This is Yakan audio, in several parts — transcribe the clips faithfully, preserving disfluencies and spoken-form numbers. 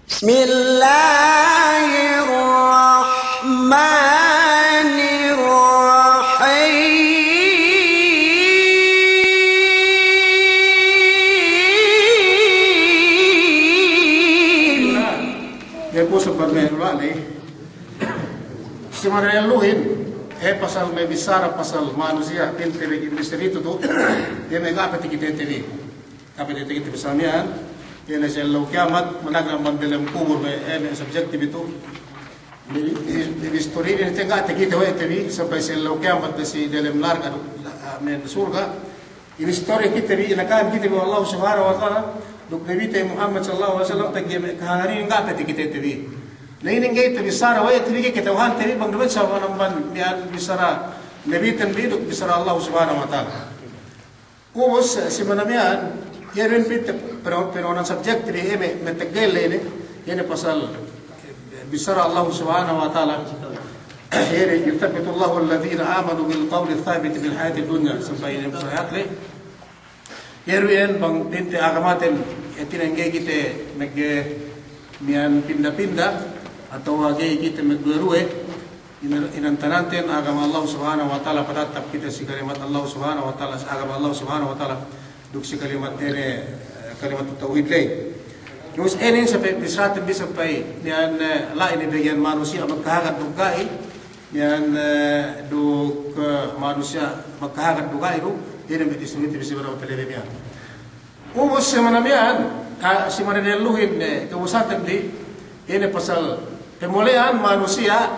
بسم الله الرحمن الرحيم. Iye pu sabab me' ulama' ley, si maradelluhin, e, pasal me' bissara pasal manusiya', pinte bi, misteri itu tu, iye me' ga' pe takitete bi. Ga' pe takitete bi sa miya'an, iye ne si ellew kiyamat, managna' amban delem kubul me', e, me' subject bi tu. Bi, bi, bi istori inin te ga' takite we' te bi, sampay si ellew kiyamat ne si delem narka' duk, a, me' surga'. Inin istori kite bi, inakahan kite bi we' Allah Subhanahu wa Ta'ala, duk Nabi te Muhammad sallallahu alaihi wasallam, pegge' me' kahalan inin ga' pe takitete bi. Na inin ga'i tabissara we' te bi, ga'i kata'uhante bi bang duma'in sa amban miya'an bissara Nabi ten bi duk bissara Allah Subhanahu wa Ta'ala. Ubus, si mana miya'an, iye du in pinte peno-, peno'onan subject bi, e, me', me' teggel inin, iye ne pasal, e, bissara Allah Subhanahu wa Ta'ala. Iye ne, يثبت الله الذين آمنوا بالقول الثابت في الحياة الدنيا. Sampay inin surat ley. Iye du iyan bang pinte agamaten, hātinen ga'i kite magge miya'an pinda-pinda, atawa ga'i kite magduwe-duwe, inan-, inantananten agama Allah Subhanahu wa Ta'ala, patattap kite si kalimat Allah Subhanahu wa Ta'ala, si agama Allah Subhanahu wa Ta'ala, duk si kalimat inin, e, kalimat tawhid ley. Terus inin sampay bissaraten bi sampay miya'an, e, la'i ne bagiyan manusiya' magkahagad duk ga'i, miya'an, e, duk, e, manusiya' magkahagad duk ga'i du, inin me' istori te bi si mana pelebi miya'an. Ubus si mana miya'an, ka-, si mana delluhin, e, ka'ubusaten bi, inin pasal pamole'an manusiya',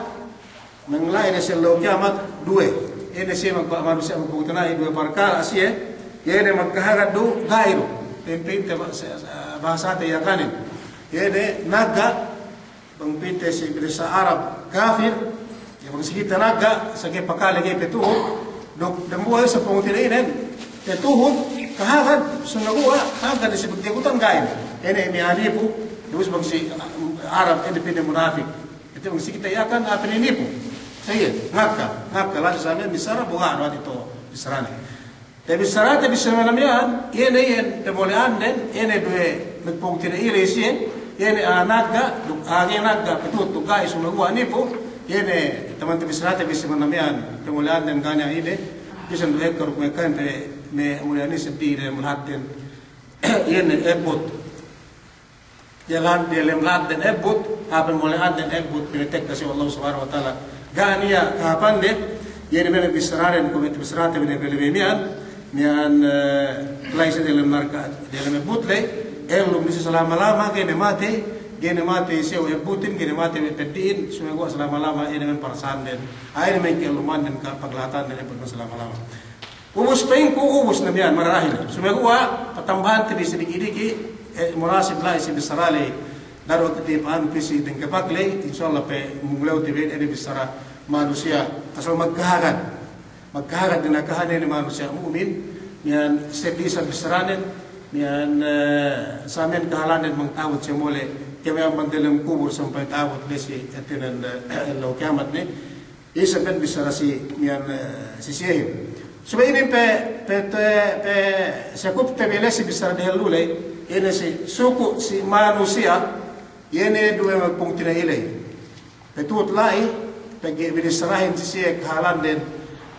mangla'i ne si ellew kiyamat, duwe. Inin si magpa-, manusiya' magpungtina'i duwe parkala' siye, iye ne magkahagad duk ga'i du. Pinte, pinte ba-, se-, se-, bahasate Yakanin. Iye ne nagga', bang pinte si binissa Arab kafir, iye bang si kite nagga', sa ga'i pakale ga'i patuhut, duk dambuwa' isab pungtina'inen, patuhut, kahagad, sumaguwa', kahagad si pagtiyagutan ga'i. Inin me' nipu, ubus bang si, a, Arab, inin pa'inne munafik. Inin bang si kite Yakan, a, pa'inne nipu. Sa iye, ngakka, ngakka, la'i sa me' bissara, bu ga' du hāti tu bissarane. Tabissarate bi si mana miya'an, iye ne iyan pamole'anden, iye ne duwe magpungtina'i ley siye, iye ne, a, nagga', duk, a, ga'i nagga', patuhut duk ga'i, sumaguwa' nipu, iye ne taman tabissarate bi si mana miya'an, pamole'anden ga' niya' ine, bisan du ekka duk me' kante, me' mole'anin seddili, me' lahatten, iye ne ebbut. Delem, delem lahatten ebbut, a, pamole'annen ebbut, pinatekka si Allah Subhanahu wa Ta'ala. Ga' niya' kahāpande, iye ne me' bissaranen, kuwe' me' bissarate bi ne pelebi miya'an, miya'an, e, la'i siye delem narka', delem ebbut ley, ellum ne siye salama-lama, ga'i ne matey, ga'i ne matey siye we' ebbutin, ga'i ne matey we' peddi'in, sumaguwa' salama-lama, iye ne me' parasanden, a, iye ne me' ka'ellumanden, ka-, paglahatanden ebbut me' salama-lama. Ubus pa'inku, ubus ne miya'an mararahin. Sumaguwa' patambahante bi si diki'-diki', e, munasib la'i si bissara ley. Daru kite pa'an pī si dengkepak ley, insya Allah pe munglew te bi ine bissara manusiya'. Asal magkahagad. Magkahagad dina'ak kahane ne manusiya' mu'min. Miya'an seddili isab bissaranen. Miya'an, e, sa miya'an kahalannen bang ta'abut siye mole'. Kēmon amban delem kubul sampay ta'abut ne si hātinen, e, ellew kiyamat ne. Isab pen bissara si miya'an, e, si siyehin. Subey inin pe, pe, pe, pe, sakupte bi ley si bissara dehellu ley, ine si suku' si manusiya', iye ne duwe magpungtina'i ley. Patuhut la'i, pegge' binissarahin si siye kahalanden,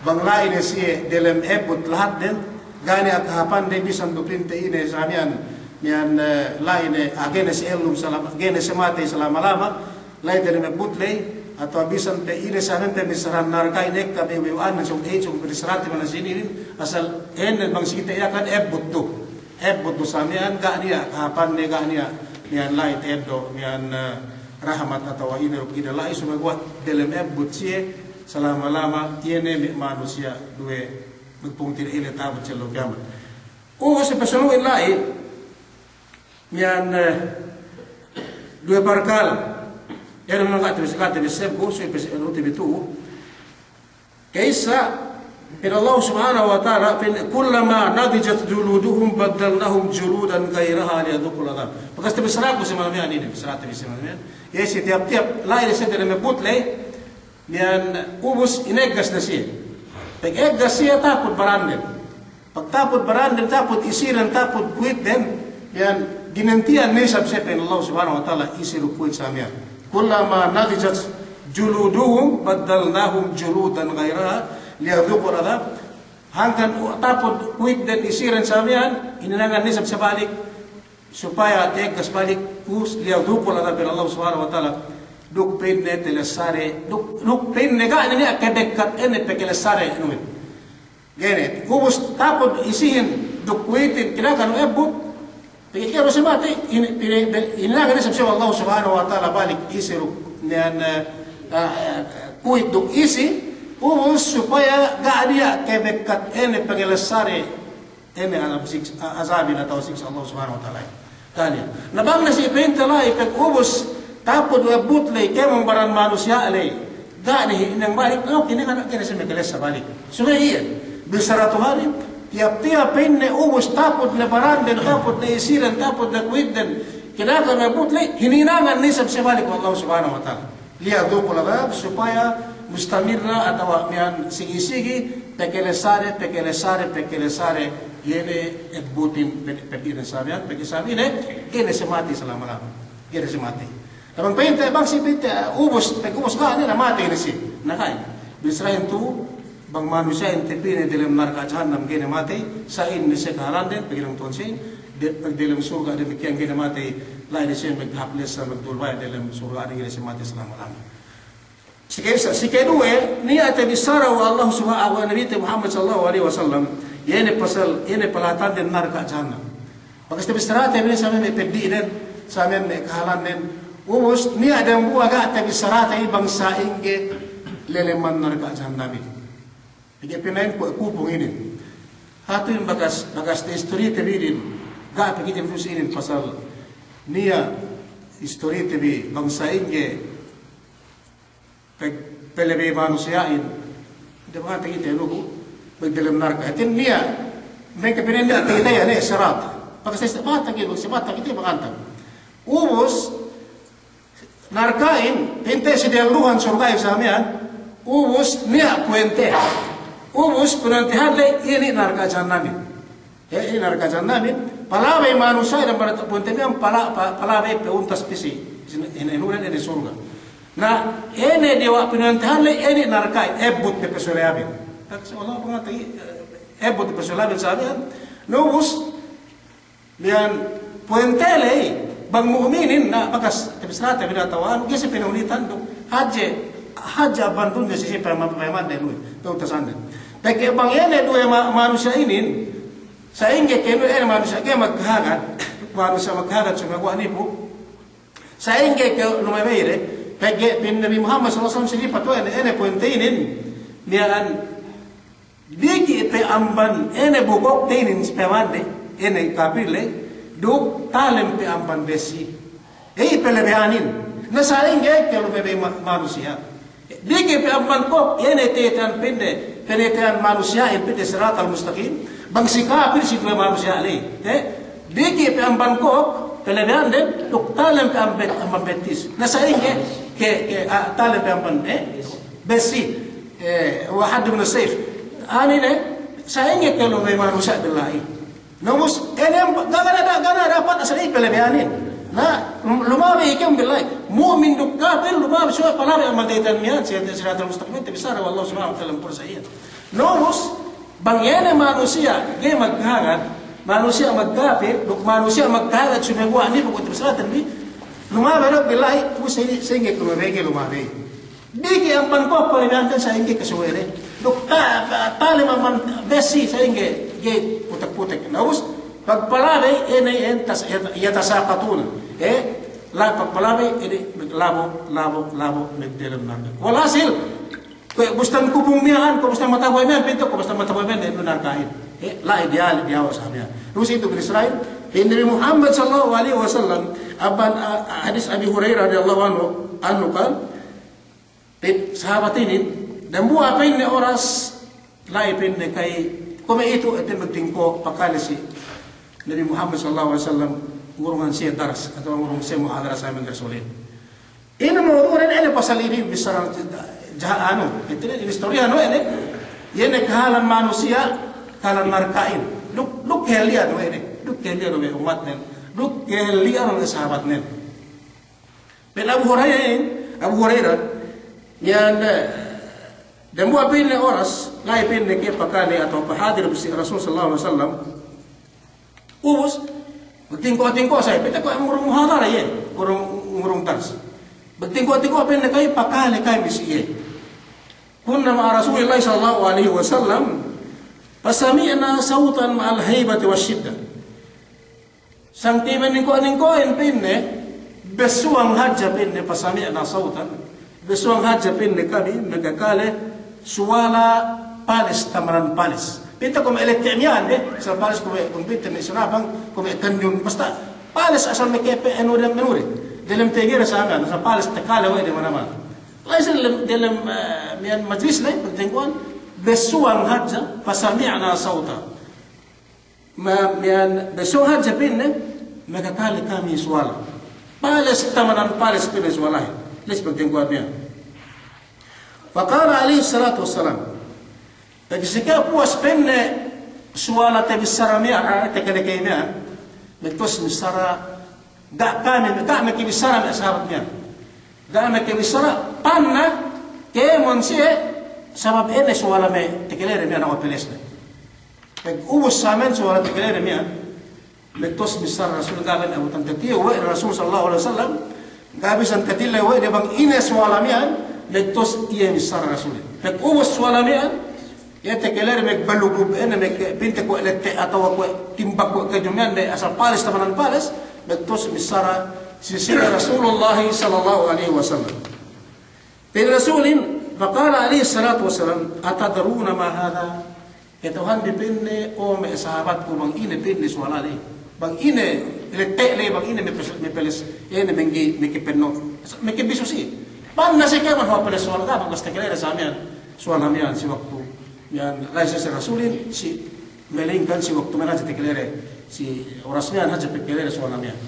bang la'i ne siye delem ebbut lahatden, ga' niya' kahāpande bisan du pinte ine sa miya'an, miya'an, e, la'i ne, a, ga'i ne siye ellum salama, ga'i ne siye matey salama-lama, la'i delem ebbut ley, atawa bisan pe ine sa miya'an pe bissarahan narka'in ekka be we' anen sōng, e, sōng bissarate mana sinin, asal ēnnen bang si kite Yakan ebbut du. Ebbut du sa miya'an ga' niya' kahāpande, ga' niya' miya'an la'i ta'eddo', miya'an, e, rahmat atawa ine duk ine, la'i sumaguwa' delem ebbut siye salama-lama, iye ne me' manusiya' duwe magpungtina'i ley ta'abut si ellew kiyamat. Ubus si pasunu'in la'i, miya'an, e, duwe parkala'. Iye ne mangga' te bi, ga' te bi sebbu, subey pe si anu te bi tu'u. Ka'issa, pa'in Allah Subhanahu wa Ta'ala, pa'in, كلما نضجت جلودهم بدلناهم جلودا غيرها ليذوقوا العذاب. Bakas tabissaraku si mana miya'an inin, bissarate bi si mana miya'an. Iye si tiyap-tiyap la'i ne siye delem ebbut ley, miya'an ubus ineggas ne siye. Pag eggas siye taput baranden. Pagtaput baranden, taput isiden, taput kuwitden, miya'an Ginanti'an ne isab siye pa'in Allah Subhanahu wa Ta'ala isi duk kuwit sa miya'an. Kullama nadijat juluduhum baddalnahum juludan ghayraha liyadhuqul adhab. Hangkan tapud kuwitden isiden sa miya'an, hininangan ne isab siye balik, supaya te'ekkas balik, us liyadhuqul adhab, pa'in Allah Subhanahu wa Ta'ala. Duk pa'inne telessade, duk, duk pa'inne ga' ne niya' kebekkat ine pe kelessade nuwit. Gene, ubus tapud isihin duk kuwitin kinakan ebbut. Pegge' kew si matey, ini, ini, ini, hininangan isab siye we' Allah Subhanahu wa Ta'ala balik isi duk niya', eh, eh, kuwit duk isi, ubus supaya ga' niya' kebekkat ine pe kelessade, ine azab siks-, a-, azabin atawa siksa' Allah Subhanahu wa Ta'ala. Tanya. Na bang ne si pa'inte la'i pag ubus tapud we' ebbut ley kēmon baran manusiya' ley. Ga' ne hininang balik, na oke ne, ga' ne siye makalessa balik. Subey iyan. Bissara Tuhanin, tiyap-tiyap pa'inne ubus tapud ne baranden, tapud ne isiden, tapud ne kuwitden kinakan we' ebbut ley, hininangan ne isab siye balik we' Allah Subhanahu wa Ta'ala. Liyadhuqul adhab, supaya mustamirra atawa miya'an sigi-sigi, pekelessade, pekelessade, pekelessade, iye ne ebbutin pe-, pegge' ine sa miya'an, pegge' sa miya'an, iye ne siye matey salama-lama. Iye ne siye matey. Na bang pa'inte, bang si pa'inte, eh, ubus, pag ubus ga' ne, na matey ne siye. Na ka'in. Bissarahin tu, bang manusiya'in tapī ne delem narka' jahannam ga'i ne matey, sa'in ne siye kahalanden, pegge' ine tuwan siye, de-, pegge' delem surga' damikkiyan ga'i ne matey, la'i ne siye maghāp lessa, magdulbaya delem surga' ne ga'i ne siye matey salama-lama. Sike-, sikeduwe, niya' tabissara we' Allah Subha-, we' Nabite Muhammad sallallahu alaihi wasallam, iye ne pasal, iye ne palatanden narka' jahannam. Bakas tabissarate bi ne sa miya'an me' peddi'den, sa miya'an me' kahalanden. Ubus, niya' dambuwa' ga' tabissarate bi bang sa'ingge leleman narka' jahannamin. Pegge' pina'in kuwe' kupung inin. Hatu in bakas, bakas te istorite bi inin. Ga' pe kite bi inin pasal niya' istorite bi bang sa'ingge pe-, pelebey manusiya'in. Diyalem kite lugu, pegge' delem narka'. Hātin niya', me' kapinen niya' kite iyan, eh, sirat. Bakas te sibat kite, bakas sibat kite bang antag. Ubus, narka'in, pa'inte si diyalem luhan surga'in sa miya'an, ubus niya' puwente. Ubus puwentehan ley inin narka' jahannamin. Eh, inin narka' jahannamin, palabey manusiya'in amban puwente miya'an pala-, pa-, palabey pe untas pī si, ine, ine, ine surga'. Na, ine diyawa' puwentehan ley inin narka'in, ebbut pe pasuleyabin. Taksi Allah pangata, eh, ebbut pe pasuleyabin sa miya'an. Na ubus, miya'an puwente ley, bang mu'minin, na bakas tabissarate bi ne atawa anu, ga'i siye pinahunitan duk hadje, hadje amban dunya si siye payam-, payamande nuwi, pe untasande. Pegge' bang iye ne duwe ma-, manusiya' inin, sa'ingge kēmon iye ne manusiya' ga'i maghagad, manusiya' maghagad sumeguwa' nipu', sa'ingge ke lumabey de, pegge' pa'in Nabi Muhammad sallallahu alaihi wasallam si lipat we' ne, iye ne puwente inin, miya'an diki' pe amban ine bukokte inin si payamande, ine kapil ley, duk talem pe amban bessi. Iye pelebehanin. Na sa'ingge ke lumabey ma-, manusiya'. Diki' pe amban kōk, ine tete'an pa'inde, penete'an manusiya'in pa'inde siratal mustaqim. Bang si kapil si duwe manusiya' ley. Eh? Diki' pe amban kōk, pelebehanden, duk talem pe amban, amban bettis. Na sa'ingge ke, ke, ah, talem pe amban, eh? Bessi, eh, wa haddu min as-sayf. Anu ine, sa'ingge ke lumabey manusiya' billahi. Na ubus, ine, ga' ne, ga' ne dapat asal iye pelebehanin. Na, lumabey kēmon billahi. Mu'min duk kapil, lumabey suwe' palabey amban tete'an miya'an, si, siratal mustaqim, tabissara we' Allah subhanahu wa ta'ala amban pursa iyan. Na ubus, bang iye ne manusiya', ga'i maghagad, manusiya' magkapil, duk manusiya' maghagad, sumeguwa' nipu' tabissaraten bi, lumabey du billahi, ubus sa'ingge, sa'ingge ke lumabey, ga'i lumabey. Diki' amban kōk pelebehanten sa'ingge ke suwe' ne. Duk ta-, ta-, talem amban bessi sa'ingge ga'i putek-putek. Na ubus, pagpalabey ine, ine tas-, yata-, yatasaqatun. Eh, la pagpalabey ine labo', labo', labo' magdelem narka'. Walhasil, kuwe' bustan kupung miya'an, kuwe' bustan mata buhay miya'an, pintu kuwe' bustan mata buhay miya'an, diyalem narka'in. Eh, la'i diyalem, diyawa' sa miya'an. Ubus itu Bani Israil, pa'in Nabi Muhammad sallallahu alaihi wasallam, amban, ah, hadis Abi Hurairah radiyallahu anhu, anhu qal, Pa'in sahabat inin, dambuwa' pa'inne oras, la'i pa'inne kay, kuwe' itu, hātin magtingko' pakale si Nabi Muhammad sallallahu alaihi wasallam, ngurungan siye daras, atawa ngurung siye muhadara sa miya'an Rasulin. Ine mawdu'nen, ine pasal inin, bissara jaha anu, hātinen istorya nu inin, iye ne kahalan manusiya', kahalan narka'in. Duk, duk kahālan we' ne, duk kahālan we' ummatnen. Duk kehelli'an we' sahabatnen. Pa'in Abu Hurairah, Abu Hurairah, miya'an, eh, dembuwa' pa'inne oras, la'i pa'inne ke pakale atawa pahadir si Rasul sallallahu alaihi wasallam. Ubus, magtingko'-tingko' sa'i, pa'inte kuwe' ngurung muhadara iye, ngurung, ngurung dars. Magtingko'-tingko' pa'inne kami, pakale kami si iye. Kunna ma'a Rasulillahi sallallahu alaihi wasallam, fasami'na sawtan ma'al haibati wash shiddah. Sangti' maningko'-ningko'in pa'inne, bessuwang hadja pa'inne, fasami'na sawtan, bessuwang hadja pa'inne kami makakale suwala pales tamanan pales. Pa'inte kuwe' me' lette' miya'an de, asal pales kuwe' me' pa'inte me' sinabang, kuwe' me' kanyun, basta pales asal meke pe anu dem anu de. Delem tengere sa miya'an, asal pales takale we' de mana-mana. La'i sa delem, delem, eh, miya'an majlis la'i, pagtingko'an, bessuwang hadja, fasami'na sawtan. Ma, miya'an, bessuwang hadja pa'inne, makakale kami suwala. Pales tamanan pales pa'inne suwalahin. La'i si pagtingko'an miya'an. Faqala alaihi salatu wassalam. Pegge' si kepuwas pa'inne suwala tabissara miya'an, ah, takale kami miya'an. Magtuwas missara Ga' kami, ga' makabissara me' sahabat miya'an. Ga' makabissara, panna kēmon siye, sabab ine suwala me' takalede miya'an, awa' palesne. Pag ubus samen suwala takalede miya'an, magtuwas missara Rasul, ga' ben abutan tatilew we' Rasul sallallahu alaihi wasallam, ga' bisan tatilew we' de bang ine suwala miya'an, magtuwas iye missara Rasul. Pag ubus suwala miya'an, iye takalede magbalugub ine, magpinte kuwe' lette' atawa kuwe' timbak kuwe' kaju miya'an, me' asal pales tamanan pales, magtuwas missara si sine Rasulullah sallallahu alaihi wasallam. Pa'in Rasulin, faqala alaihi salatu wassalam, "Atadruna ma hadha?" Kata'uhanbi pa'inne, o me' sahabatku, bang ine pa'inne suwala ley. Bang ine lette' ley, bang ine me' pes-, me' pales, ine mangga'i, me' kapenno', me' kabisu si. Panna si kēmon awa' pales suwala, ga' bakas takalede sa miya'an suwala miya'an si waktu miya'an, la'i si Rasulin, si, malaingkan si waktu miya'an hadja takalede, si oras miya'an hadja takalede suwala miya'an.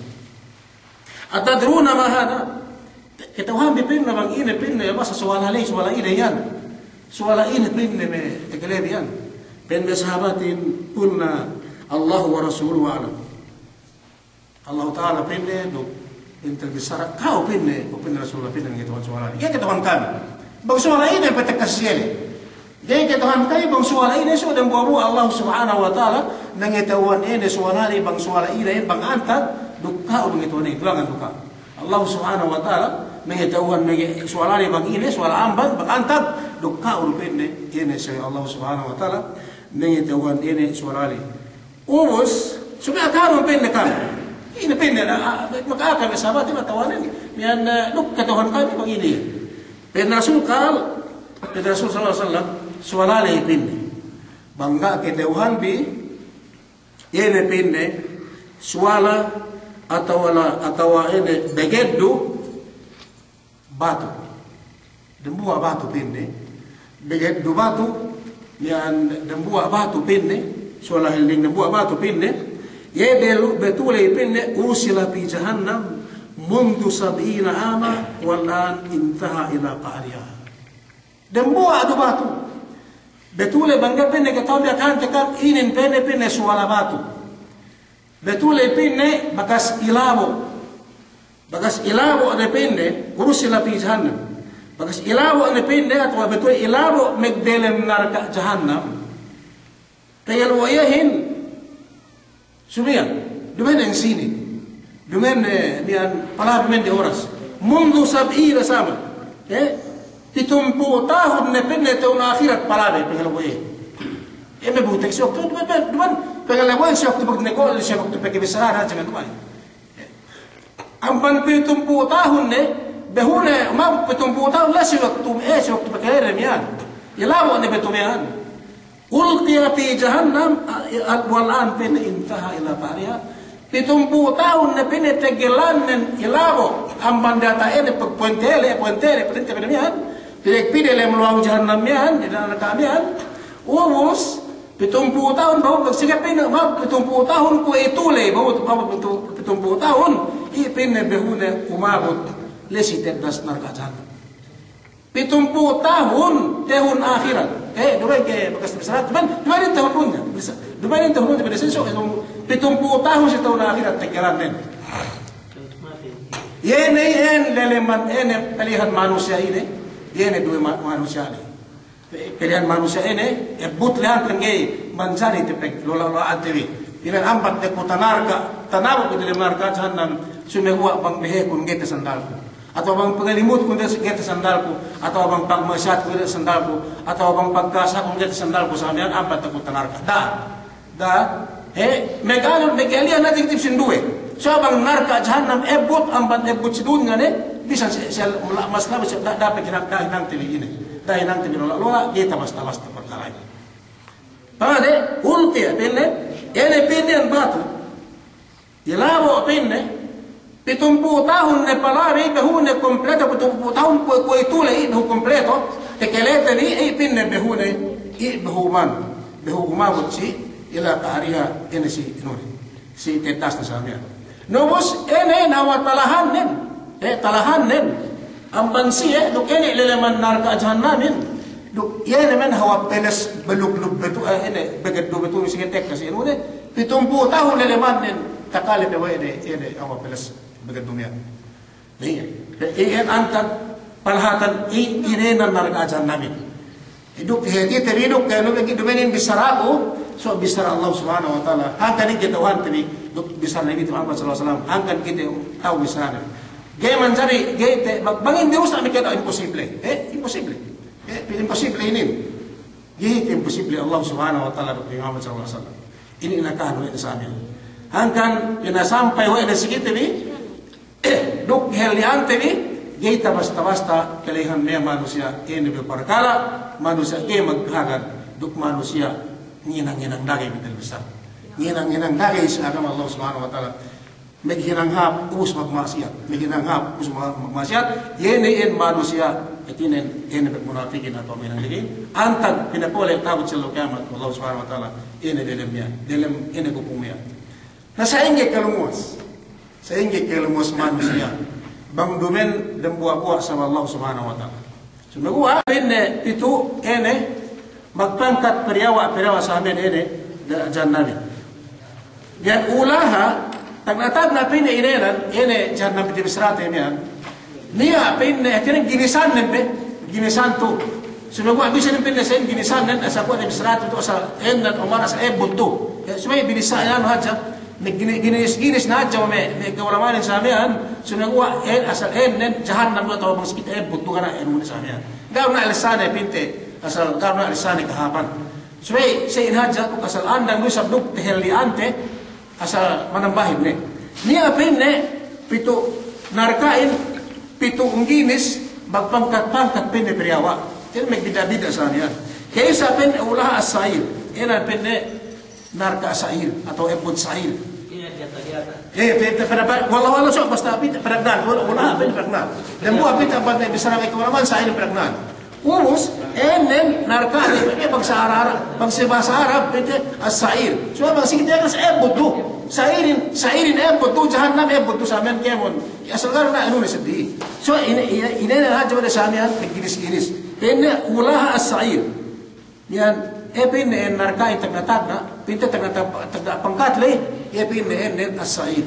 "Atadruna ma hadha?" Kata'uhanbi pa'inne bang ine pa'inne, masa suwala ley, suwala ine iyan? Suwala ine pa'inne me' takalede iyan? Pa'in me' sahabatin, "Qulna, Allahu wa rasuluhu a'lam." Allahu Ta'ala pa'inne, duk pa'inte bissara, ka'u pa'inne, o pa'inne Rasulullah pa'inne, nangata'uhan suwala ley. Ga'i kata'uhan kami bang suwala ine patekka si siye ley. Ga'i kata'uhan kami bang suwala ine, so dambuwa'-buwa' Allah Subhanahu wa Ta'ala mangata'uhan ine suwala ley, bang suwala ine, bang antag, duk ka'u mangata'uhan ine, duwangan duk ka'u. Allah Subhanahu wa Ta'ala mangata'uhan manga-, suwala ley bang ine, suwala amban, bang antag, duk ka'u du pa'inne, ine si Allah Subhanahu wa Ta'ala mangata'uhan ine suwala ley. Ubus, subey ka'u pa'inne kami. Ine pa'inne, a, a, maka'aka me' sahabat, ine ta'uhanin, miya'an, eh, duk kata'uhan kami bang ine. Pa'in Rasul kal, pa'in Rasul sallallahu alaihi wasallam, suwala ley pa'inne. Bang ga' kata'uhanbi, ine pa'inne, suwala atawa la, atawa ine, bageddu batu. Dambuwa' batu pa'inne. Bageddu batu, miya'an dambuwa' batu pa'inne. Suwala helding dambuwa' batu pa'inne. Iye belu-, betu ley pa'inne, ursila fi jahannam mundhu sab'ina ama wal an intaha ila qa'riha. Dambuwa' du batu. Betu ley bang ga'i pa'inne kata'ubi akahante ka'am inin pa'inne, pa'inne suwala batu. Betu ley pa'inne bakas ilabo'. Bakas ilabo' ne pa'inne, ursila fi jahannam. Bakas ilabo' ne pa'inne, atawa betu ley ilabo' magdelem narka' jahannam. Pegge' lu'u iyehin, sumiyan, duma'in sine. Duma'in, eh, miya'an, palabey mende oras. Mundhu sab'ina sana. Eh? Pitumpū' tahun ne pa'inne tahun ahirat palabey, pegge' lu'u iyehin. Eh, me' butek si waktu, duma'in, duma'in, pegge' lu'u iyehin si waktu pagnego'o, si waktu pegge' bissara, jangan duma'in. Amban pitumpū' tahun ne, behu ne, ma pitumpū' tahun la'i si waktu, eh, si waktu pagkalede miya'an. Ilabo' ne betu miya'an. Ulqiya fi jahannam, a, a, wal an pa'inne intaha ila qa'riha. Pitumpū' tahun ne pa'inne tegelannen ilabo', amban diyata' ine pagpuwente le, puwente le, puwente le miya'an. Pide-, pide le luwang jahannam miya'an, diyata' miya'an. Ubus, Pitumpū' tahun, bang, sige pa'inne, ma, pitumpū' tahun kuwe' itu ley, bang, tu, bang, pitu-, pitumpū' tahun, iye pa'inne behu ne umabut, la'i si teddas narka' jahannam. Pitumpū' tahun, tahun ahirat. Eh, duma'in ke bakas bissara, duma'in, duma'in tahun dunya. Bisa, Duma'in tahun te bede seso, pitumpu' tahun si tahun ahirat tekelannen. Iye ne iyan leleman ine pilihan manusiya' ine, iye ne duwe ma-, manusiya' ine. Pe-, pilihan manusiya' ine, ebbut lehan kan ga'i manjari te peglola'-lola'ante bi. Inan ambat te ku tanarka', tanabu ku te narka' jahannam, sumeguwa' bang behekun ga'i te sandalku. Atawa bang pagalimut kun ga'i te sandalku, atawa bang pagma'siyat kun ga'i te sandalku, atawa bang pagkasa kun ga'i te sandalku, samiyan ambat takut narka'. Da, da, he, megalut, megaliyan na tigtip sinduwe. So bang narka' jahannam ebbut, ambat ebbut si dunya ne, bisan si, si, mas labi si, da, da, pe hinang, da, hinang te bi ine. Da, hinang te bi lola', lola', ga'i tabasta-basta perkala' ine. Pangade, ulqiya, pa'inne, ine pa'inne iyan batu. Ilabo' pa'inne, pitumpu' tahun ne palabi, behu ne kompleto, pitumpu' tahun kuwe', kuwe' itu le, i' behu kompleto, tekelete bi, i' pa'inne behu ne, i' behu man, behu umabut si, ila qa'riha, ine si, inu ne, si tetas ne samiyan. Na ubus, ine nawa talahannen, eh, talahannen, Amban siye, duk ine leleman narka' jahannamin. Duk iye ne men hawal peles beluglug betu, eh, ine, begeddu betu, si getek kasi inu ne. Pitumpu' tahun lelemannen, takale pe we' de, ine, hawal peles begeddu miya'an. Iye. Iye antag palahatan i-, inēnan narka' jahannamin. Duk hātite bi duk, ka'inu be duma'in bissaraku, so bissara Allah Subhanahu wa Ta'ala. Hangkan kite, hātite bi duk bissara Nabi Muhammad sallallahu alaihi wasallam. Hangkan kite ta'u bissarane. Ga'i manjari, ga'i te, bang, bang inin dirusa' me' kite, imposible. Eh, imposible. Eh, imposible inin. Ga'i te imposible Allah Subhanahu wa Ta'ala duk Nabi Muhammad sallallahu alaihi wasallam. Inin inakahan we' de samiyan. Hangkan pinasampay we' de si kite bi, duk halli'ante bi, ga'i tabasta-basta kalehan me' manusiya', ine be parkala', manusiya' ga'i magkahagad, duk manusiya' nginang-nginang dagey, betul bisa. Nginang-nginang dagey si agama Allah Subhanahu wa Ta'ala. Maghinang hāp, ubus magma'siyat. Maghinang hāp, ubus ma-, magma'siyat. Iye ne iyan manusiya', hātinen, ine be munapikin atawa minang dagey. Antag pinapole' ta'abut si ellew kiyamat, Allah Subhanahu wa Ta'ala. Ine delem iyan, delem ine kupung iyan. Na sa'ingge kaluwas. Sa'ingge kaluwas manusiya'. Bang duma'in dembuwa'-buwa' sama Allah Subhanahu wa Ta'ala. Sumeguwa' pa'inne pitu' ine magpangkat periyawa', periyawa' samiyan ine da-, jahannamin. Iyan ulaha, tagna'-tagna' pa'inne inēnan, ine jahannam pite bissarate miya'an. Niya' pa'inne, hātinen ginisannen pe, ginisan tu. Sumeguwa' bisan pa'inne sen ginisannen, asal kuwe' ne bissarate tu, asal ēnnen, umar asal ebbut tu. Ya, subey binissā anu hadja, me' gini-, ginis-ginis ne hadja me', me' ka'ulama'anin samiyan, sumeguwa' en, asal ēnnen, jahannam tu atawa bang si kite ebbut tu kana ēnnen samiyan. Ga' du ne lessane pinte, asal ga' du ne lessane kahāpan. Subey, sa'in hadja, asal andang du isab duk tahalli'ante, asal manambahin ne. Niya' pa'inne, pitu' narka'in, pitu' ginis, magpangkat-pangkat pa'inne periyawa'. Iyan magbidda'-bidda' samiyan. Ka'isa pa'inne ulaha as-sa'ir. Ine pa'inne narka' sa'ir, atawa ebbut sa'ir. Eh, pe-, pe-, pe-, pe-, wallahu a'lam, so, basta pa'inte pagda'akan, wala', wala' pa'inte pagda'akan. Dembuwa' pa'inte amban bissara me' ka'ulama'an sa'ir pagda'akan. Ubus, ēnnen narka'in, pa'inte bang sa Arab, bang si bahasa Arab, pa'inte as-sa'ir. So, bang si kite kan sa ebbut du. Sa'irin, sa'irin ebbut du, jahannam ebbut du, samiyan kēmon. Asal ga' du ne anu ne seddili. So, ine, ine, ine ne hadja we' de samiyan, ginis-ginis. Pa'inne ulaha as-sa'ir. Iyan, iye pa'inne narka'in tagna'-tagna', pa'inte tagna'-tagna', tagna' pangkat ley, iye pa'inne ēnnen as-sa'ir.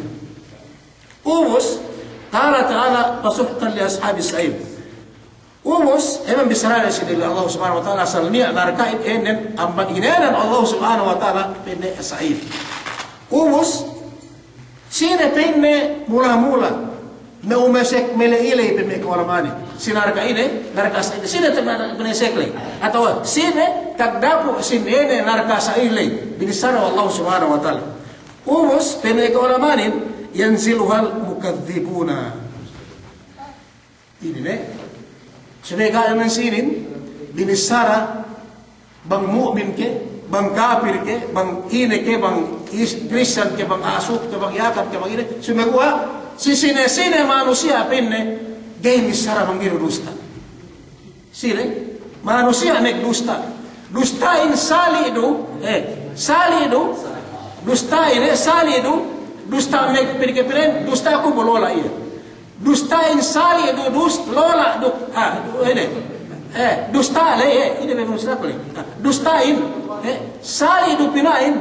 Ubus, qala ta'ala, fasuhqan li ashabis sa'ir. Ubus, iye me' bissarane si Allah Subhanahu wa Ta'ala, asal niya' narka'in ēnnen, amban inēnan Allah Subhanahu wa Ta'ala, pa'inne as-sa'ir. Ubus, sine pa'inne mula-mula, me' umesek mele-ile pe me' ka'ulama'anin. Si narka' ine, narka' sa'ir. Sine tagna' pinaesek ley. Atawa sine tagdapu' si ine narka' sa'ir ley. Binissara we' Allah Subhanahu wa Ta'ala. Ubus, pe me' ka'ulama'anin, yanziluhal mukadhdhibuna. Inin ne. Subey ga' ne si inin, binissara, bang mu'min ke, bang kapir ke, bang ine ke, bang is-, Kristiyan ke, bang asuk ke, bang iyakat ke, bang ine. Sumeguwa', si sine-sine manusiya' pa'inne, ga'i missara bang ga'i du dusta. Sine, manusiya' magdusta. Dusta'in sali' du, eh, sali' du, dusta'in, eh, sali' du, dusta me' pa'in ke pa'in, dusta ku bu lola' iye. Dusta'in sali' du, dus-, lola' du, ah, du-, ine. Eh, dusta ley, eh, ine me' dusta ku ley. Ah, dusta'in, eh, sali' du pina'in,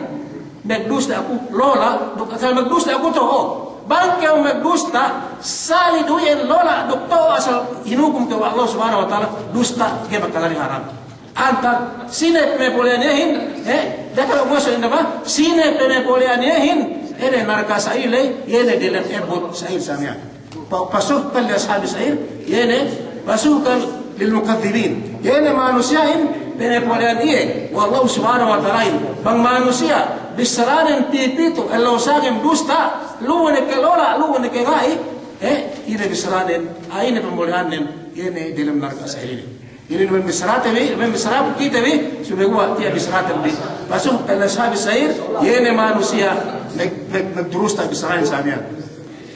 Magdusta aku lola', duk asal magdusta aku to'o. Bang kew magdusta, sali' du iyan lola' duk to'o asal hinukum kew we' Allah Subhanahu wa Ta'ala, dusta ga'i bakal lari haram. Antag sine pamapole'an iyehin, eh, da'a ka'u maksud inda ba, sine pamapole'an iyehin, ine narka' sa'il ley, iye ne delem ebbut sa'il sa miya'an. Pa-, fasuhqan li ashabis sa'ir, iye ne, fasuhqan lil mukadzibin. Iye ne manusiya'in, pamapole'an iye we' Allah Subhanahu wa Ta'ala'in. Bang manusiya' bissaranen pipitu, ellew sangem dusta, lu'u ne ke lola', lu'u ne ke ga'i, eh, ine bissaranen, ah, ine pamapole'annen, iye ne delem narka' sa'il inin. Inin duma'in bissarate bi, duma'in bissarate kite bi, subey guwa' tiya' bissarate bi. Fasuhqan li ashabis sa'ir, iye ne manusiya' mag-, mag-, magdurusta bissaranen sa miya'an.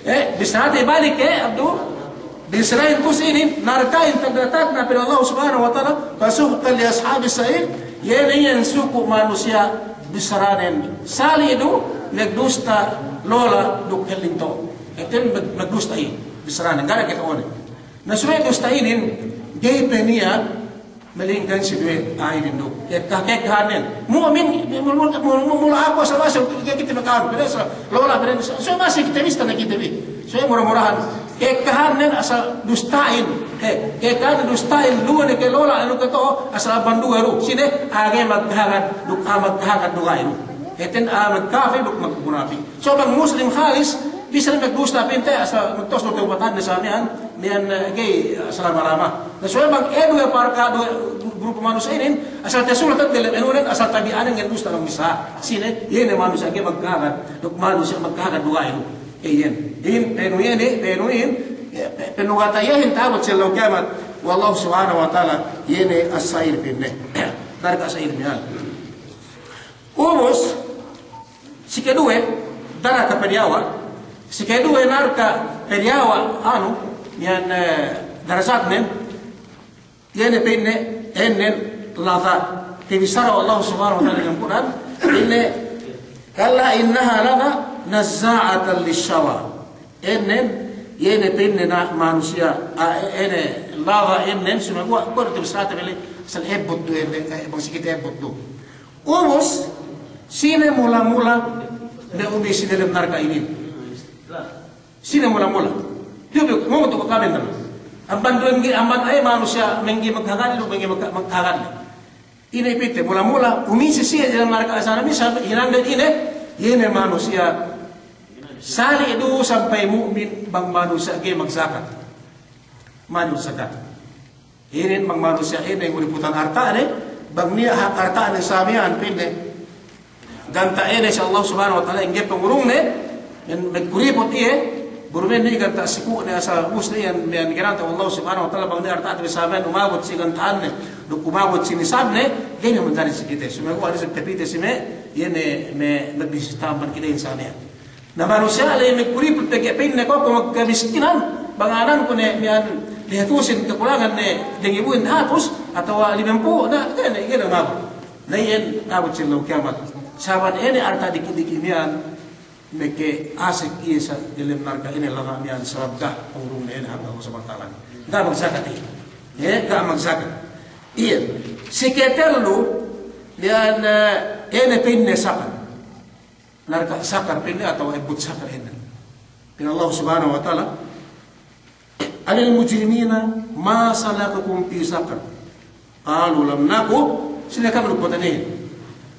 Eh, bissarate balik, eh, abdu, bissaranen ku si inin, narka'in tagna'-tagna' pa'in Allah Subhanahu wa Ta'ala, fasuhqan li ashabis sa'ir, iye ne iyan suku' manusiya' bissaranen, sali' du, magdusta lola' duk helling to'o. Hātinen mag-, magdusta iye, bissaranen, ga' ne kite one. Na subey dusta inin, ga'i pe niya' malingkan si duwe a'a inin du. Kekka-, kekkahannen. Mu'min, mula, mula, mula, mula aku asal-asal, ga'i kite maka'an. Pede asal, lola', pede asal. Subey masi kite bista na kite bi. Subey mura-murahan. Kekkahannen asal dusta'in. Eh, kekkahannen dusta'in, lu'u ne ke lola', lu'u ke to'o, asal amban duwe du. Sine, a'a ga'i maghagad, duk a'a maghagad duwe du. Hātinen a'a magkafir duk magmunapik. So bang muslim halis, bisan magdusta pa'inte asal magtawbat, tawbatanne sa miya'an, miya'an, eh, ga'i, eh, salama-lama. Na so bang, eh, duwe parka', duwe grupu manusiya' inin, asal tasulatan delem enunen, asal tabi'anen ngen dusta bang bisa. Sine, iye ne manusiya' ga'i magkahagad, duk manusiya' magkahagad duwe inu. Eh, iyan. In, pa'inu iye ne, pa'inu in, eh, pe-, pa'inu kata iyehin ta'abut si ellew kiyamat. We' Allah Subhanahu wa Ta'ala, iye ne as-sa'ir pa'inne. Narka' sa'ir miya'an. Ubus, si keduwe, narka' pe diyawa', si keduwe narka' pe diyawa', anu, iyan, eh, darajatnen, iye ne pa'inne, ennen, ladha. Tabissara we' Allah Subhanahu wa Ta'ala diyalem Kur'an, pa'inne, kalla innaha ladha, nazza'atan lish-shawa. Ennen, iye ne pa'inne na manusiya', a, e-, ene, ladha ennen, subey guwa', guwa' du tabissarate bi ley, asal ebbut du ennen, eh, bang si kite ebbut du. Ubus, sine mula-mula me' umisi delem narka' inin? Sine mula-mula? Tiyu' bi, ngomong tu kamen naman. Amban duwe manggi, amban a'a manusiya' manggi maghagad, du manggi magha-, maghagad. Ine pite, mula-mula, umisi siye delem narka' sa miya'an, hinangde ine, iye ne manusiya' sali' du sampay mu'min bang manusiya' ga'i magzakat. Ma'in zakat. Inin bang manusiya' inin nguriputan arta'ne, bang niya' hak arta'ne sa miya'an pa'inne. Ganta' ine si Allah Subhanahu wa Ta'ala, ingge pangurungne, iyan magkuriput iye, buru me' niya' ganta' siku'ne asal ubus ne iyan, iyan ginanta' we' Allah Subhanahu wa Ta'ala, bang niya' arta'ne sa miya'an umabut si ganta'anne, duk umabut si nisabne, ga'i ne manjari si kite. Subey guwa' hadis tapite si me', iye ne me' magbisita amban kite insan iyan. Na manusiya' ley magkuriput pegge' pa'inne ko' ku magkamiskinan, bang ananku ne miya'an dihatusin kakulangan ne dangibuhin hatus, atawa limempū', na, ga'i ne, ga'i ne umabut. Na iyan, abut si ellew kiyamat. Sabab ine arta' diki'-diki' miya'an, meke asek iye sa delem narka' ine ladha miya'an sabab ga' pangurungne ine hak Allah Subhanahu wa Ta'ala. Ga' magzakat iye. Eh, ga' magzakat. Iye. Si ketellu, miya'an, eh, ine pa'inne Saqar. Narka' Saqar pa'inne atawa ebbut Saqar inin. Pa'in Allah Subhanahu wa Ta'ala, "Anil mujrimina ma salakakum fi saqar? Qalu lam naku," sine kam lupa tani.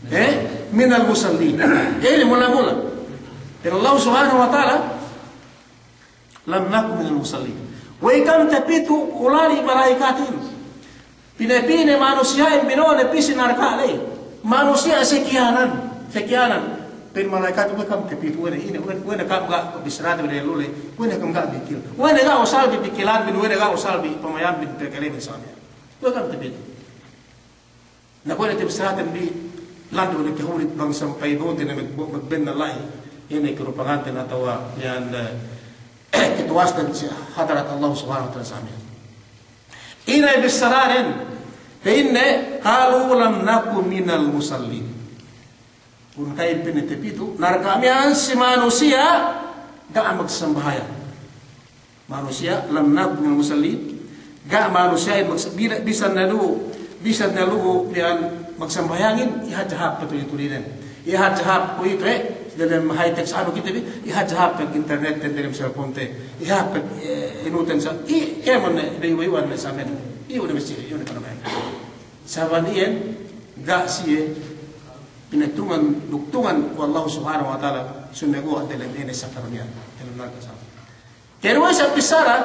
Eh, "minal musallin." Eh, ini mula-mula. Pa'in Allah Subhanahu wa Ta'ala, "Lam naku minal musallin." We'ey kam tapitu, ulali' mala'ikatin. Pine-pine manusiya'in bino'o ne pī si narka' ley. Manusiya' sekiyanan, sekiyanan. Pa'in mala'ikat, "We'ey kam tapitu, we'ey ne, ine, we'ey ne, we'ey ne kam ga' bissarate bi ley, we'ey ne kam ga' bikil. We'ey ne ga' usal bi bikilan bin, we'ey ne ga' usal bi pamayam bin, pekele bin sa miya'an. We'ey kam tapitu." Na kuwe' ne tabissarate bi, landu' ne kahuri bang sampay bute ne mag-, magbennal la'i, ine karupanganten atawa iyan, eh, kituwasten si hadarat Allah Subhanahu wa Ta'ala sa miya'an. Ine bissaranen, pa'inne, "Qalu lam naku minal musallin." Pun ka'in pa'inne tapitu, narka' miya'an si manusiya' ga' magsambahayang. Manusiya', "lam naku minal musallin." Ga' manusiya'in mags-, bila, bisan ne lu'u, bisan ne lu'u miya'an magsambahayangin, iye hadja hāp patuli-tulinen. Iye hadja hāp kuwe'itu, eh, si delem high-tech sa anu kite bi, iye hadja hāp pegge' internet-ten delem cellphone-te, iye hāp pegge', eh, inuten sa, iye kēmon ne, iye iwan ne sa men, iye ne masi, iye ne kanamen. Sabab iyan, ga' siye, pinatungan, duk tungan we' Allahu Subhanahu wa Ta'ala, sumeguwa' delem ine sa karunia, delem narka' sa. Keduwe sa bissara,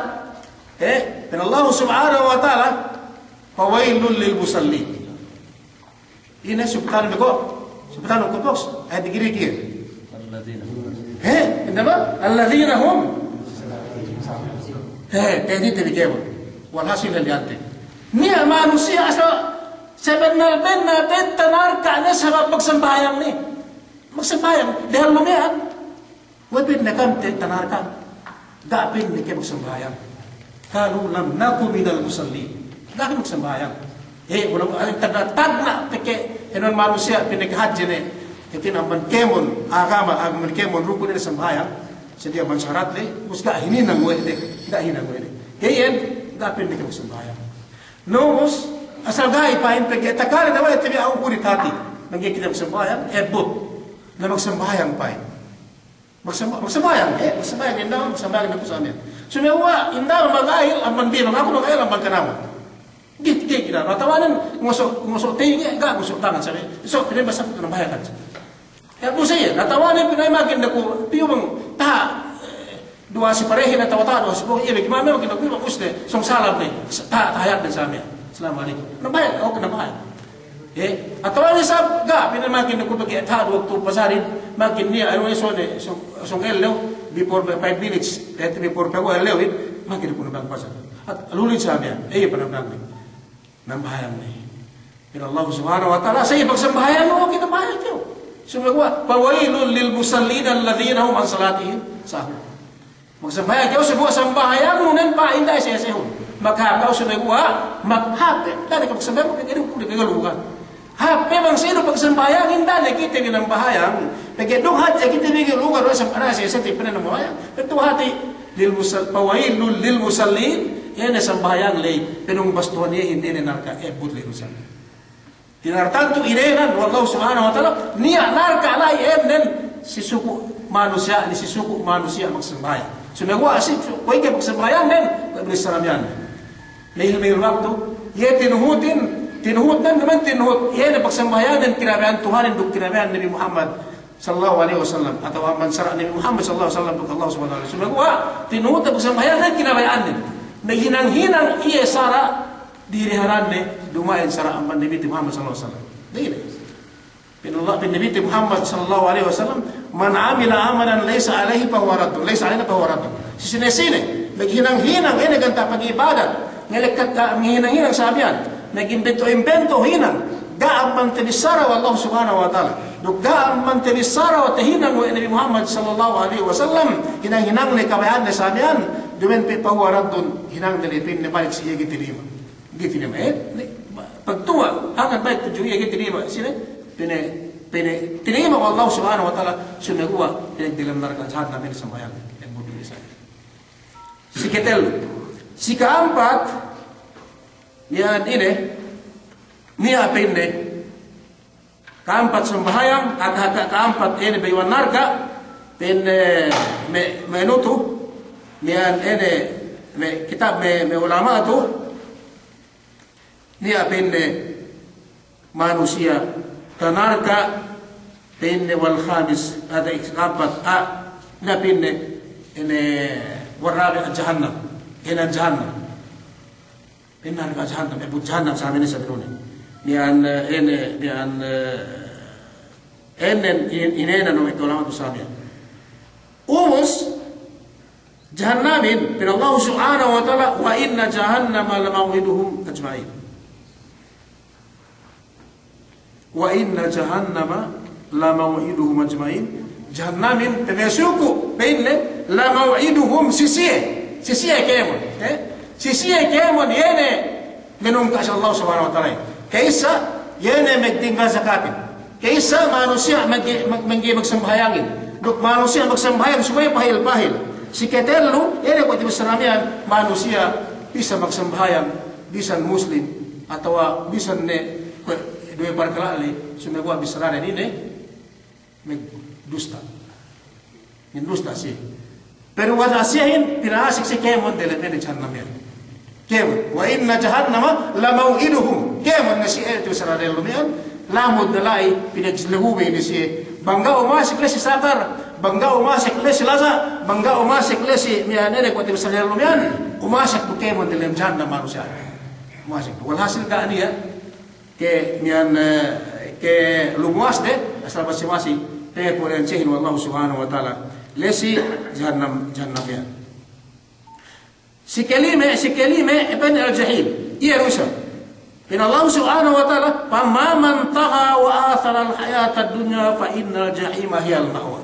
eh, pa'in Allahu Subhanahu wa Ta'ala, "Fawailul lil musallin." Ine subtanu beko, subtanu ko' boks, ayat digiri kiye. Alladzina hum. He, inda ba? Alladzina hum. He, te di te bikemo. Walhasil hal yante. Niya' manusiya' asal sabennal-bennal te tanarka' ne sabab magsambahayang ne. Magsambahayang, dehellu miya'an. We'ey pa'inne ka'am te tanarka'? Ga' pa'inne ke magsambahayang. Qalu lam naku minal musallin. Ga' ke magsambahayang. Eh, wala', eh, tagna', tagna' pegge' inuwan manusiya' pa'inne ke hadje ne. Hātinen amban kēmon agama, amban kēmon rukun ne sambahayang. Seddili amban sarat ne, ubus ga' hininang we' de, ga' hinang we' de. Iyan, ga' pa'inne ke magsambahayang. Na ubus, asal ga'i pa'in pegge' takale ne we' te bi a'a kulit hāti. Mangga'i kite magsambahayang, ebbut. Na magsambahayang pa'in. Magsamba-, magsambahayang, eh, magsambahayang, inda, magsambahayang inda ku sa miya'an. Sumeguwa', inda magahil, amban bi, aku magahil, amban kanawa. Git, git, git, atawa nen, ngosok, ngosok tenga', ga' ngosok tangan sa miya'an. So, pa'inne basta nambahayang hadja. Ya, bu sa iye, atawa nen, pa'inne magin ne ku, piyu bang, taha', eh, duwa si parehin, atawa taha' duwa si parehin, iye, bagi mame, magin ne ku, iye, bang, uste, sōng salam ne, taha', tahiyat ne sa miya'an. Assalamu alaikum. Nambahayang, oke, nambahayang. Eh, atawa ne isab, ga', pa'inne magin ne ku pegge' taha' waktu pasarin, magin niya', anu, eh, sōng, sōng, sōng ellew, before five minutes, eh, before five ellew, eh, magin ne ku nambahayang pasal. At, lulid sa miya'an, eh, panambahayang ne. Nambahayang ne. Pa'in Allah Subhanahu wa Ta'ala, sa iye pagsambahayang, oke, nambahayang kew. Sumeguwa', fawailul lil musallin alladzina hum an salatihim sahun. Magsambahayang kew, sumeguwa' sambahayangnu nen pa'in da'a sesehun. Maghāp kew, sumeguwa' maghāp. Da'a ne kew magsambahayang, pegge' duk kite bi galugan. Hāp pe bang sinu pagsambahayangin, da'a ne kite bi nambahayang. Pegge' duk hadja kite bi galugan, da'a sesehun, pa'in nambahayang. Tentu hāti lil musal-, fawailul lil musallin, iye ne sambahayang ley, penungbas Tuhan iyehin, iye ne narka', ebbut lil musallin. Tinartantu inenan we' Allah Subhanahu wa Ta'ala, niya' narka' la'i ēnnen si suku' manusiya', ni si suku' manusiya' magsambahayang. Sumeguwa' si, kuwe' ke magsambahayang den, kuwe' bissara miya'an. Mehil-mehil waktu, iye tinuhutin, tinuhut den, duma'in tinuhut, iye ne pagsambahayang den kinabaya'an Tuhanin duk kinabaya'an Nabi Muhammad sallallahu alaihi wasallam, atawa amban sara' Nabi Muhammad sallallahu alaihi wasallam duk Allah Subhanahu wa Ta'ala. Sumeguwa', tinuhut den pagsambahayang den kinabaya'an den. Maghinang-hinang iye sara' diriharanne, duma'in sara' amban Nabite Muhammad sallallahu alaihi wasallam. Dine. Pa'in Allah, pa'in Nabite Muhammad sallallahu alaihi wasallam, "Man amila amalan laisa alaihi fahuwa raddun, laisa alaina fahuwa raddun." Si sine-sine maghinang-hinang ine ganta' pag'ibadat, ngelekkat, ah, maghinang-hinang sa miya'an, mag'imbento-imbento hinang, ga' amban tabissara we' Allah Subhanahu wa Ta'ala, duk ga' amban tabissara we' tahinang we' Nabi Muhammad sallallahu alaihi wasallam, hinang-hinangne kabaya'anne sa miya'an, duma'in pe fahuwa raddun, hinangne le pa'inne balik si iye ga'i tinayima'. Ga'i tinayima', eh, ne, pagtuwa', hangkan balik tudju iye ga'i tinayima', sine, pa'inne, pa'inne, tinayima' we' Allah Subhanahu wa Ta'ala, sumeguwa', pa'inne, diyalem narka' jahannam inin sambahayang, eh, budu isab. Si ketellu. Si ka'ampat, niya' ine, niya' pa'inne, ka'ampat sambahayang, aka-, aka-, ka'ampat ine bayu'an narka', pa'inne, me', me' anu tu, miya'an ine, me' kitab, me', me' ulama' tu, niya' pa'inne manusiya' tanarka', pa'inne wal khamis, ata ka'ampat, a, niya' pa'inne, ine, warrabi' jahannam, ine jahannam. Pa'in narka' jahannam, ebbut jahannam sa miya'an, sa miya'an. Miya'an, eh, ine, miya'an, eh, ēnnen, in-, inēnan we' ulama' tu sa miya'an. Ubus, jahannamin, pa'in Allah Subhanahu wa Ta'ala, "Wa inna jahannama lamaw'iduhum ajma'in." "Wa inna jahannama lamaw'iduhum ajma'in." Jahannamin, pamasuku', pa'inne, lamaw'iduhum, si siye, si siye kēmon, eh? Si siye kēmon, iye ne manungka' si Allah Subhanahu wa Ta'ala. Ka'issa, iye ne magtinggal zakatin. Ka'issa manusiya' mag-, mag-, mangga'i magsambahayangin. Duk manusiya' magsambahayang subey pahil-pahil. Si ketellu, iye ne kuwe' tabissara miya'an, manusiya' bisan magsambahayang, bisan muslim, atawa bisan ne kuwe' duwe parkala' ley, sumeguwa' bissaranen ine, Magdusta. Magdusta siye. Pero wala' siyehin, pinasek siye kēmon delem ine jahannam iyan. Kēmon. Wa inna jahannama lamaw'iduhum. Kēmon ne siye tu sara delem iyan. Lamud ne la'i, pinagsilahube ne siye. Bang ga' umasek la'i si sakar. Bang ga' umasek la'i si laza'. Bang ga' umasek la'i si miya'an ine kuwe' te sara delem iyan. Umasek du kēmon delem jahannam manusiya'. Umasek du. Walhasil ga' niya' ke miya'an, eh, ke lumuwas de, asal masi-masi, pe kuwe' ne siyehin we' Allahu Subhanahu wa Ta'ala, la'i si jahannam, jahannam iyan. Si kelime, si kelime, iye pa'in al-jahim. Iye du isab. Pa'in Allahu Subhanahu wa Ta'ala, "Fa amma man tagha wa athara al-hayata ad-dunya fa innal jahima hiyal ma'wa."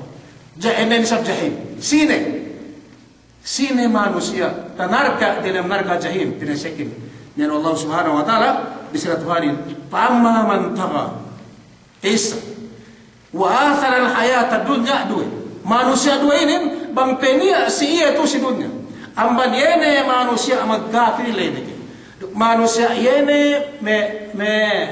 Ja-, inin isab jahim. Sine? Sine manusiya' tanarka' delem narka' jahim, pinasekin. Niya' Allah Subhanahu wa Ta'ala, bissara Tuhanin, "Fa amma man tagha." Kissa. "Wa athara al-hayata ad-dunya," duwe. Manusiya' duwe inin, bang peniya' si iye tu'u si dunya. Amban iye ne manusiya' magkapil la'i ne ke. Manusiya' iye ne me-, me-,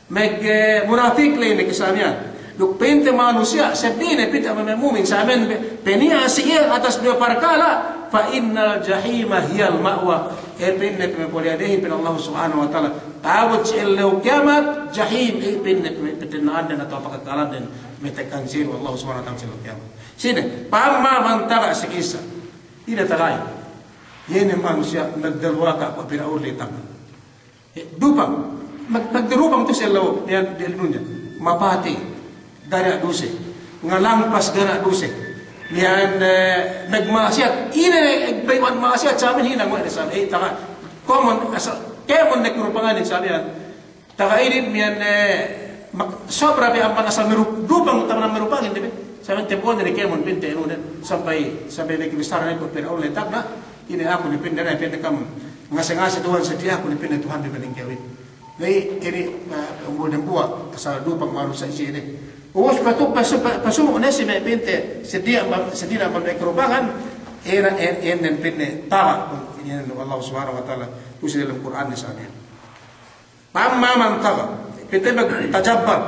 Meg, eh, munapik la'i ne ke samiyan. Duk pa'inte manusiya', seddili ne pa'inte amban me' mu'min samiyan pe-, peniya' si iye atas duwe parkala', fa innal jahima hiyal ma'wa. Eh, pa'inne pe me' pole' adehin pa'in Allah Subhanahu wa Ta'ala. Ta'abut si ellew kiyamat, jahim, eh, pa'inne pe me' petenna'anden atawa pakakkalanden, me' tekkan sinu Allah Subhanahu wa Ta'ala si ellew kiyamat. Sine, fa amma man tagha si kissa. Ine tagha iye? Iye ne manusiya' nagdaluwaka kuwe' Pir'aun la'i tagna'. Eh, dupang. Mag-, magdurupang tu'u si ellew, miya'an diyalem dunya. Mapatey, ga' niya' duse. Ngalampas, ga' niya' duse. Miya'an, eh, magma'asiyat. Ine ne, eh, bayu'an ma'asiyat samiyan hinang we' ne samiyan. Eh, tagha. Kēmon, asal, kēmon ne karupanganin samiyan. Tagha inin miya'an, eh, mak-, sobra bi amban asal merup-, dupang taman merupangin de be. Samiyan tempo'nen ne kēmon pa'inte anu ne. Sampay, sampay ne kibisara ne kuwe' Pir'aun la'i tagna'. Ine aku ne pa'inne, ne pa'inne kam ngase-ngase Tuhan, seddili aku ne pa'inne Tuhan bi banding kewin. Jadi, ini, eh, umul dembuwa', asal dupang manusiya' isi ini. Ubus patu-, pasu-, pa-, pasumu' ne si me' pa'inte, seddili amban, seddili amban me' karupangan, ina, in, in, in pa'inne, tagha, inin Allah Subhanahu wa Ta'ala, tu'u si delem Kur'an ne samiyan. Fa amma man tagha, pa'inte magtajabbar,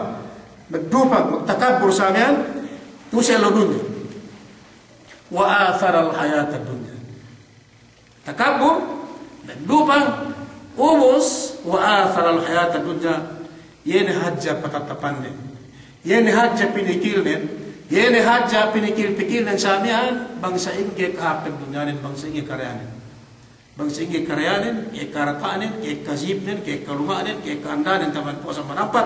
magdupang, magtakabbur samiyan, tu'u si ellew dunya. Wa athara al-hayata ad-dunya. Takabbur, magdupang, ubus, wa athara al-hayata ad-dunya, iye ne hadja patatapannen, iye ne hadja pinikilnen, iye ne hadja pinikil-pikilnen samiyan, bang sa'ingge kahāp dunyanen, bang sa'ingge karayanen. Bang sa'ingge karayanen, ka'ekka arata'nen, ka'ekka jipnen, ka'ekka luma'nen, ka'ekka andanen, taman puwas amban ampat,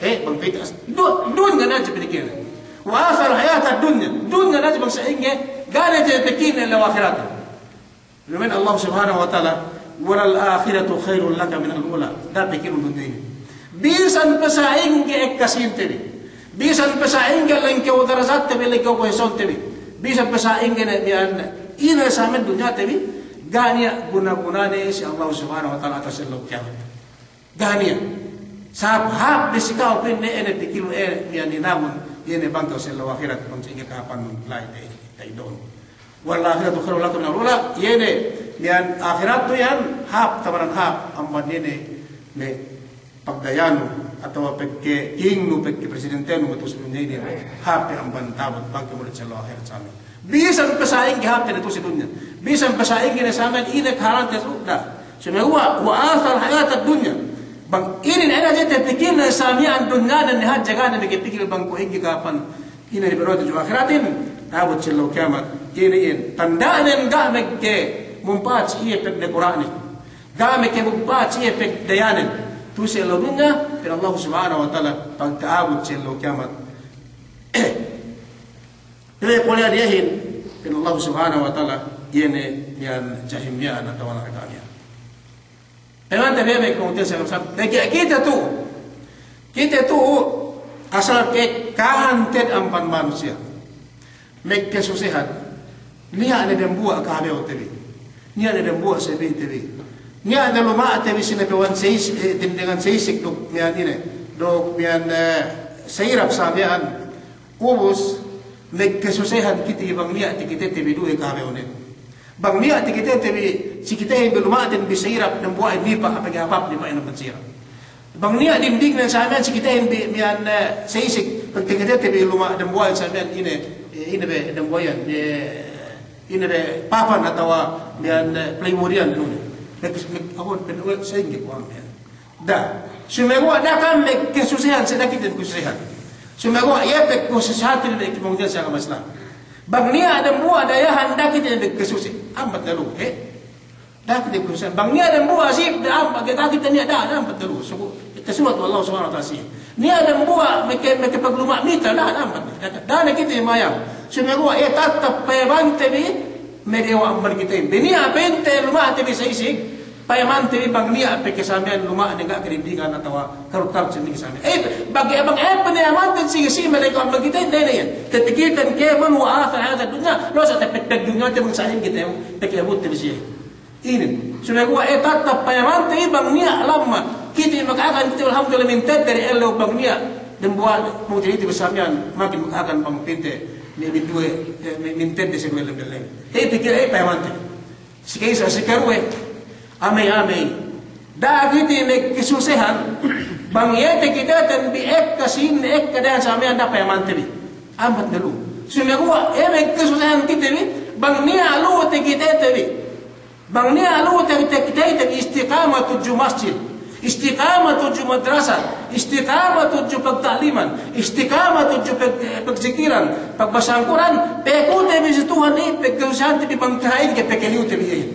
eh, bang pitas, du-, dunya ne hadja pinikilnen. Wa athara al-hayata ad-dunya, dunya ne hadja bang sa'ingge, ga' ne hadja pikilnen ellew ahirat. Pa'in Allah Subhanahu wa Ta'ala, "Walal akhiratu khairul laka minal ula." Da'a pikilun dunya inin. Bisan pe sa'ingge ekka sīnte bi. Bisan pe sa'ingge lengkew darajatte bi, lengkew posisonte bi. Bisan pe sa'ingge ne miya'an ine samiyan dunyate bi, ga' niya' guna-gunane si Allah Subhanahu wa Ta'ala atas ellew kiyamat. Ga' niya'. Sabab hāp bi si ka'u pa'inne ine pikilun, eh, miya'an hinangun, ine bang kew si ellew ahirat, bang sa'ingge kahāpannun la'i te-, ta'idu'un. "Walal akhiratu khairul laka minal ula," iye ne, miya'an ahirat tu iyan hāp, tamanan hāp, amban iye ne, me' pagdayanu, atawa pegge' kingnu, pegge' presidentenu, me' tu'u si dunya inin, hāp pe amban ta'abut bang kew murid si ellew ahirat samiyan. Bisan pe sa'ingge hāp te ne tu'u si dunya. Bisan pe sa'ingge ne samiyan ine kahalante suda. Sumeguwa', wa athara al-hayata ad-dunya. Bang inin ine hadja te pikilne samiyan dunyanen ne hadja ga' ne pikil bang kuwe' ingge kahāpan. Ine ne berota ju ahiratin, ta'abut si ellew kiyamat. Ine in, tanda'nen ga' megge mumpa'at si iye pegdekura'nen. Ga' megge mumpa'at si iye pegdayanen. Tu'u si ellew dunya, pa'in Allah Subhanahu wa Ta'ala, pagta'abut si ellew kiyamat. Pegge' pole' adiyahin, pa'in Allah Subhanahu wa Ta'ala, iye ne miya'an jahim miya'an atawa narka' miya'an. Pegge' kite tu'u, kite tu'u, asal ke kahānten amban manusiya'. Megge susehan, niya' ne dembuwa' kahābewte bi. Niya' ne dembuwa' sebi'te bi. Niya' ne luma'te bi sine pe wan seis-, eh, dindengan seisik duk miya'an ine. Duk miya'an, eh, seirap sa miya'an. Ubus, megge susehan kite bang niya' takitete bi duwe kahābewnen. Bang niya' takitete bi, si kitehin bi luma'ten bi seirap, dembuwa'in nipa', apege hāp-hāp nipa' ine amban seirap. Bang niya' dindingnen samiyan si kitehin bi miya'an, eh, seisik, Pegge' kite te bi luma' dembuwa' sa miya'an ine, eh, ine be dembuwa' iyan, eh, ine be papan atawa miya'an, eh, playmore iyan ine. Mek-, mek-, aku pen-, we-, sa'ingge kuwe' miya'an. Da'a. Sumeguwa' da'a ka'am me' kasusehan, sa da'a kite me' kasusehan. Sumeguwa' iye pe kasusehan te bi me' kemungkinan sa agama Islam. Bang niya' dembuwa' dayahan da'a kite me' kasuse. Ambat dalu, he? Da'a kite me' kasusehan. Bang niya' dembuwa' sip, da'a ambat, da'a kite niya' da'a, da'a ambat dalu. Suku, tasurut we' Allah Subhanahu wa Ta'ala si. Niya' dembuwa' meke, meke pagluma' mita, da'a, da'a ambat. Da'a, da'a ne kite mayam. Sumeguwa' iye tattap payamante bi, me' diyawa' amban kite. Bi niya' pa'inte luma'te bi sa isig, payamante bi bang niya' pegge' sa miya'an luma'ne ga' kadindigan atawa karut-karut si miya'an. Eh, bang, bang, eh, payamante si, si me' diyawa' amban kite, ne, ne, iyan. Tapikitan kēmon wa athar hayatad dunya, lu'u sa tapekpek dunya te bang sa'ingge te, pegge' butte bi siye. Inin. Sumeguwa' eh, tattap payamante bi bang niya' lamma. Kite maka'akan kite, alhamdulillah, mintedde ellew bang niya' dembuwa' mutedde bi sa miya'an, makin maka'akan bang pinte, mi-, minduwe, eh, mi-, mintedde si duwe lem-lem. He, pikil, eh, payamante. Sike isa, sike duwe. Amey, amey. Da'a kite me' kasusehan, bang iye te kite ten bi ekka sīn, ekka dayahan sa miya'an da'a payamante bi. Ambat dalu. Sumeguwa', eh, me' kasusehan kite bi, bang niya' lu'u te kite te bi. Bang niya' lu'u te, te, te, te istiqama tudju masjid, istiqama tudju madrasa, istiqama tudju pagta'liman, istiqama tudju pag-, pagzikiran, pagbasang Kur'an, pekute bi si Tuhan i, pegkasusehan te bi bang kaha'ingge pekeliyu te bi iye.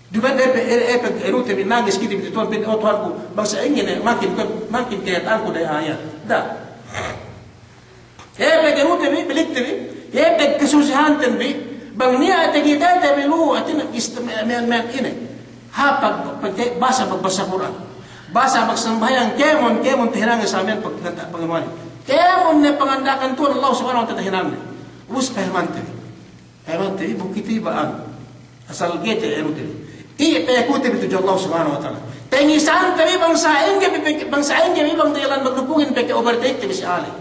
Duma'in e pe-, e, e, pegkeliyu te bi nangis kite bi si Tuhan, pa'in, "O Tuhanku, bang sa'ingge ne, makin, makin kayata'anku dayahan." Da'a. Iye pegkeliyu te bi, pelik te bi, iye pegkasusehan te bi, bang niya' te kite te bi lu'u, hātinen ist-, me-, me-, me-, ine. Hāp pag-, pag-, basa, pag-, basa Kur'an. Basa magsambahayang, kēmon, kēmon tahinangin sa miya'an pag-, pag-, pag-, kēmon ne panganda'akan Tuhan Allah Subhanahu wa Ta'ala tahinangin. Ubus payamante bi. Payamante bi, bu kite bi ba'an. Asal ga'i te anu te bi. Iye pekute bi tudju Allah Subhanahu wa Ta'ala. Tengisante bi bang sa'ingge bi, bang sa'ingge bi bang dayahan maglupungin pegge' overtake te bi si ale.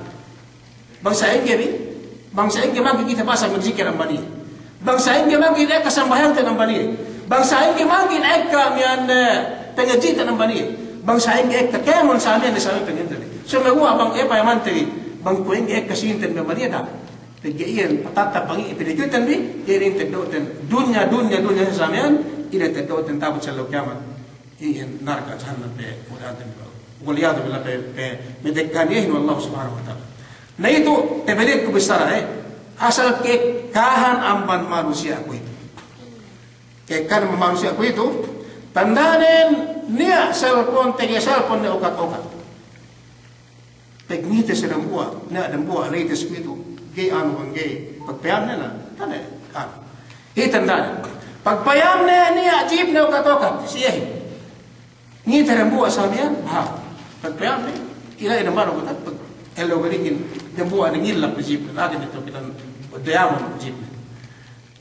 Bang sa'ingge bi, bang sa'ingge manggi kite basa magzikir amban iye. Bang sa'ingge manggi ekka sambahayangten amban iye. Bang sa'ingge manggi ekka miya'an, eh, pangadji'ten amban iye. Bang sa'ingge ekka kēmon sa miya'an, sa miya'an pangadji'ten. Sumeguwa' bang e payamante bi, bang kuwe' ingge ekka sīnten bi amban iye da'a. Pegge' iyan, patattap bang iye pinadji'ten bi, iye ne teddo'ten. Dunya, dunya, dunya sa miya'an, iye ne teddo'ten ta'abut si ellew kiyamat. Iyan narka' jahannam pe, muda'anten bi. Wal iyadhu billah pe, pe, madekkahan iyehin we' Allah Subhanahu wa Ta'ala. Na itu, tabalikku bissara, eh. Asal ka'ekkahan amban manusiya' kuwe'itu. Ka'ekkahan amban manusiya' kuwe'itu, tandanen niya' cellphone, tege cellphone ne okat-okat. Pegngite si dambuwa', niya' dambuwa' latest kuwe'itu, ga'i anu bang ga'i, pagpayamne na, tane, anu. Iye tandane. Pagpayamne niya' jipne okat-okat, si iyehin. Ngite dambuwa' sa miya'an, ha. Pagpayamne, ila ina mano kata, pag, ellew galigin, dambuwa' ne ngilap ne jipne, lagi' ne tu kitan, diamond jipne.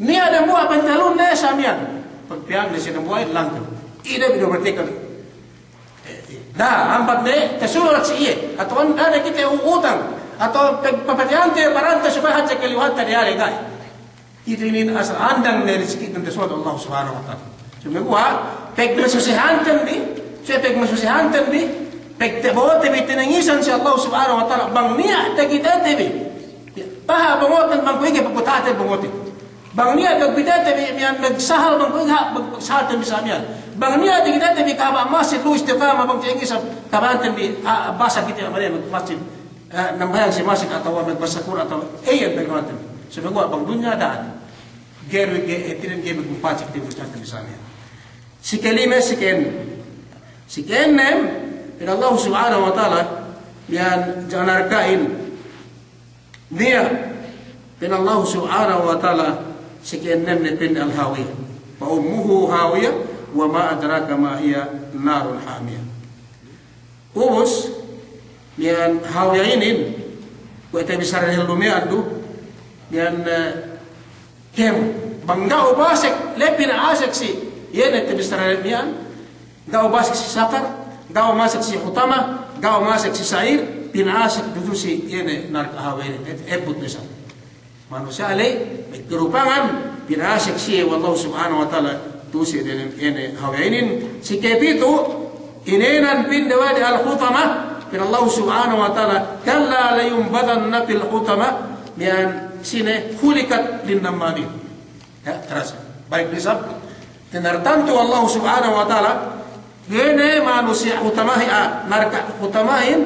Niya' dambuwa' pantalunne sa miya'an. Pagpayamne si dambuwa'in langkew. Ine bi du berarti kan. Da'a, ambat ne, tasulat si iye. Atawa da'a ne kite utang. Atawa pag-, papateyante barante supaya hadja kaliyuhatte diyalem ga'i. Itu inin asal andang ne rizki'ten tasulat Allah Subhanahu wa Ta'ala. Sumeguwa', pagmasusehanten bi, sumeguwa' pagmasusehanten bi, pagtabo'ote bi tinangisan si Allah Subhanahu wa Ta'ala, bang niya' takitete bi. Paha' bongoten bang kuwe' ingge pagpata'te bongoten. Bang niya' pagpitete bi miya'an magsahal bang kuwe' ingge pag-, pagsahalten bi sa miya'an. Bang niya' takitete bi kahaba' masjid lu'u istiqama bang tiya' ingge isab kahabaten bi, a, basa kite amban iye masjid. Eh, nambahayang si masjid atawa magbasa Kur'an atawa, eh, iyan pagkahabaten. Sumeguwa' bang dunya da'a. Ga'i, ga'i, eh, hātinen ga'i magpacik di ustadten bi sa miya'an. Sikelime, sikennem. Sikennem, pa'in Allah Subhanahu wa Ta'ala, miya'an ja narka'in. Niya', pa'in Allah Subhanahu wa Ta'ala, sikennemne pa'in al-hawiyah. Fa ummuhu hawiyah, wa ma adraka ma hiya, narun hamiyah. Ubus, miya'an hawiya inin, kuwe' tabissara dehellu miya'an du, miya'an, eh, kēmon. Bang ga' ubasek, le pina'asek si, iye ne tabissara miya'an, ga' ubasek si sakar, ga' ubasek si hutama, ga' ubasek si sa'ir, pina'asek du tu'u si, iye ne narka' hawiya inin, et-, ebbut ne sa. Manusiya' ley, magkarupangan, pinasek siye we' Allahu Subhanahu wa Ta'ala, tu'u siye diyalem ine hawiya inin, si kepitu', inēnan pa'inde we' de al-hutamah, Pa'in Allahu Subhanahu wa Ta'ala, "Kalla layunbadhanna fil hutama," miya'an sine, "hulikat lin nammamin." Ya, terasa. Balik du isab. Tinartantu Allahu Subhanahu wa Ta'ala, iye ne manusiya' hutamahi, ah, narka' hutamahin,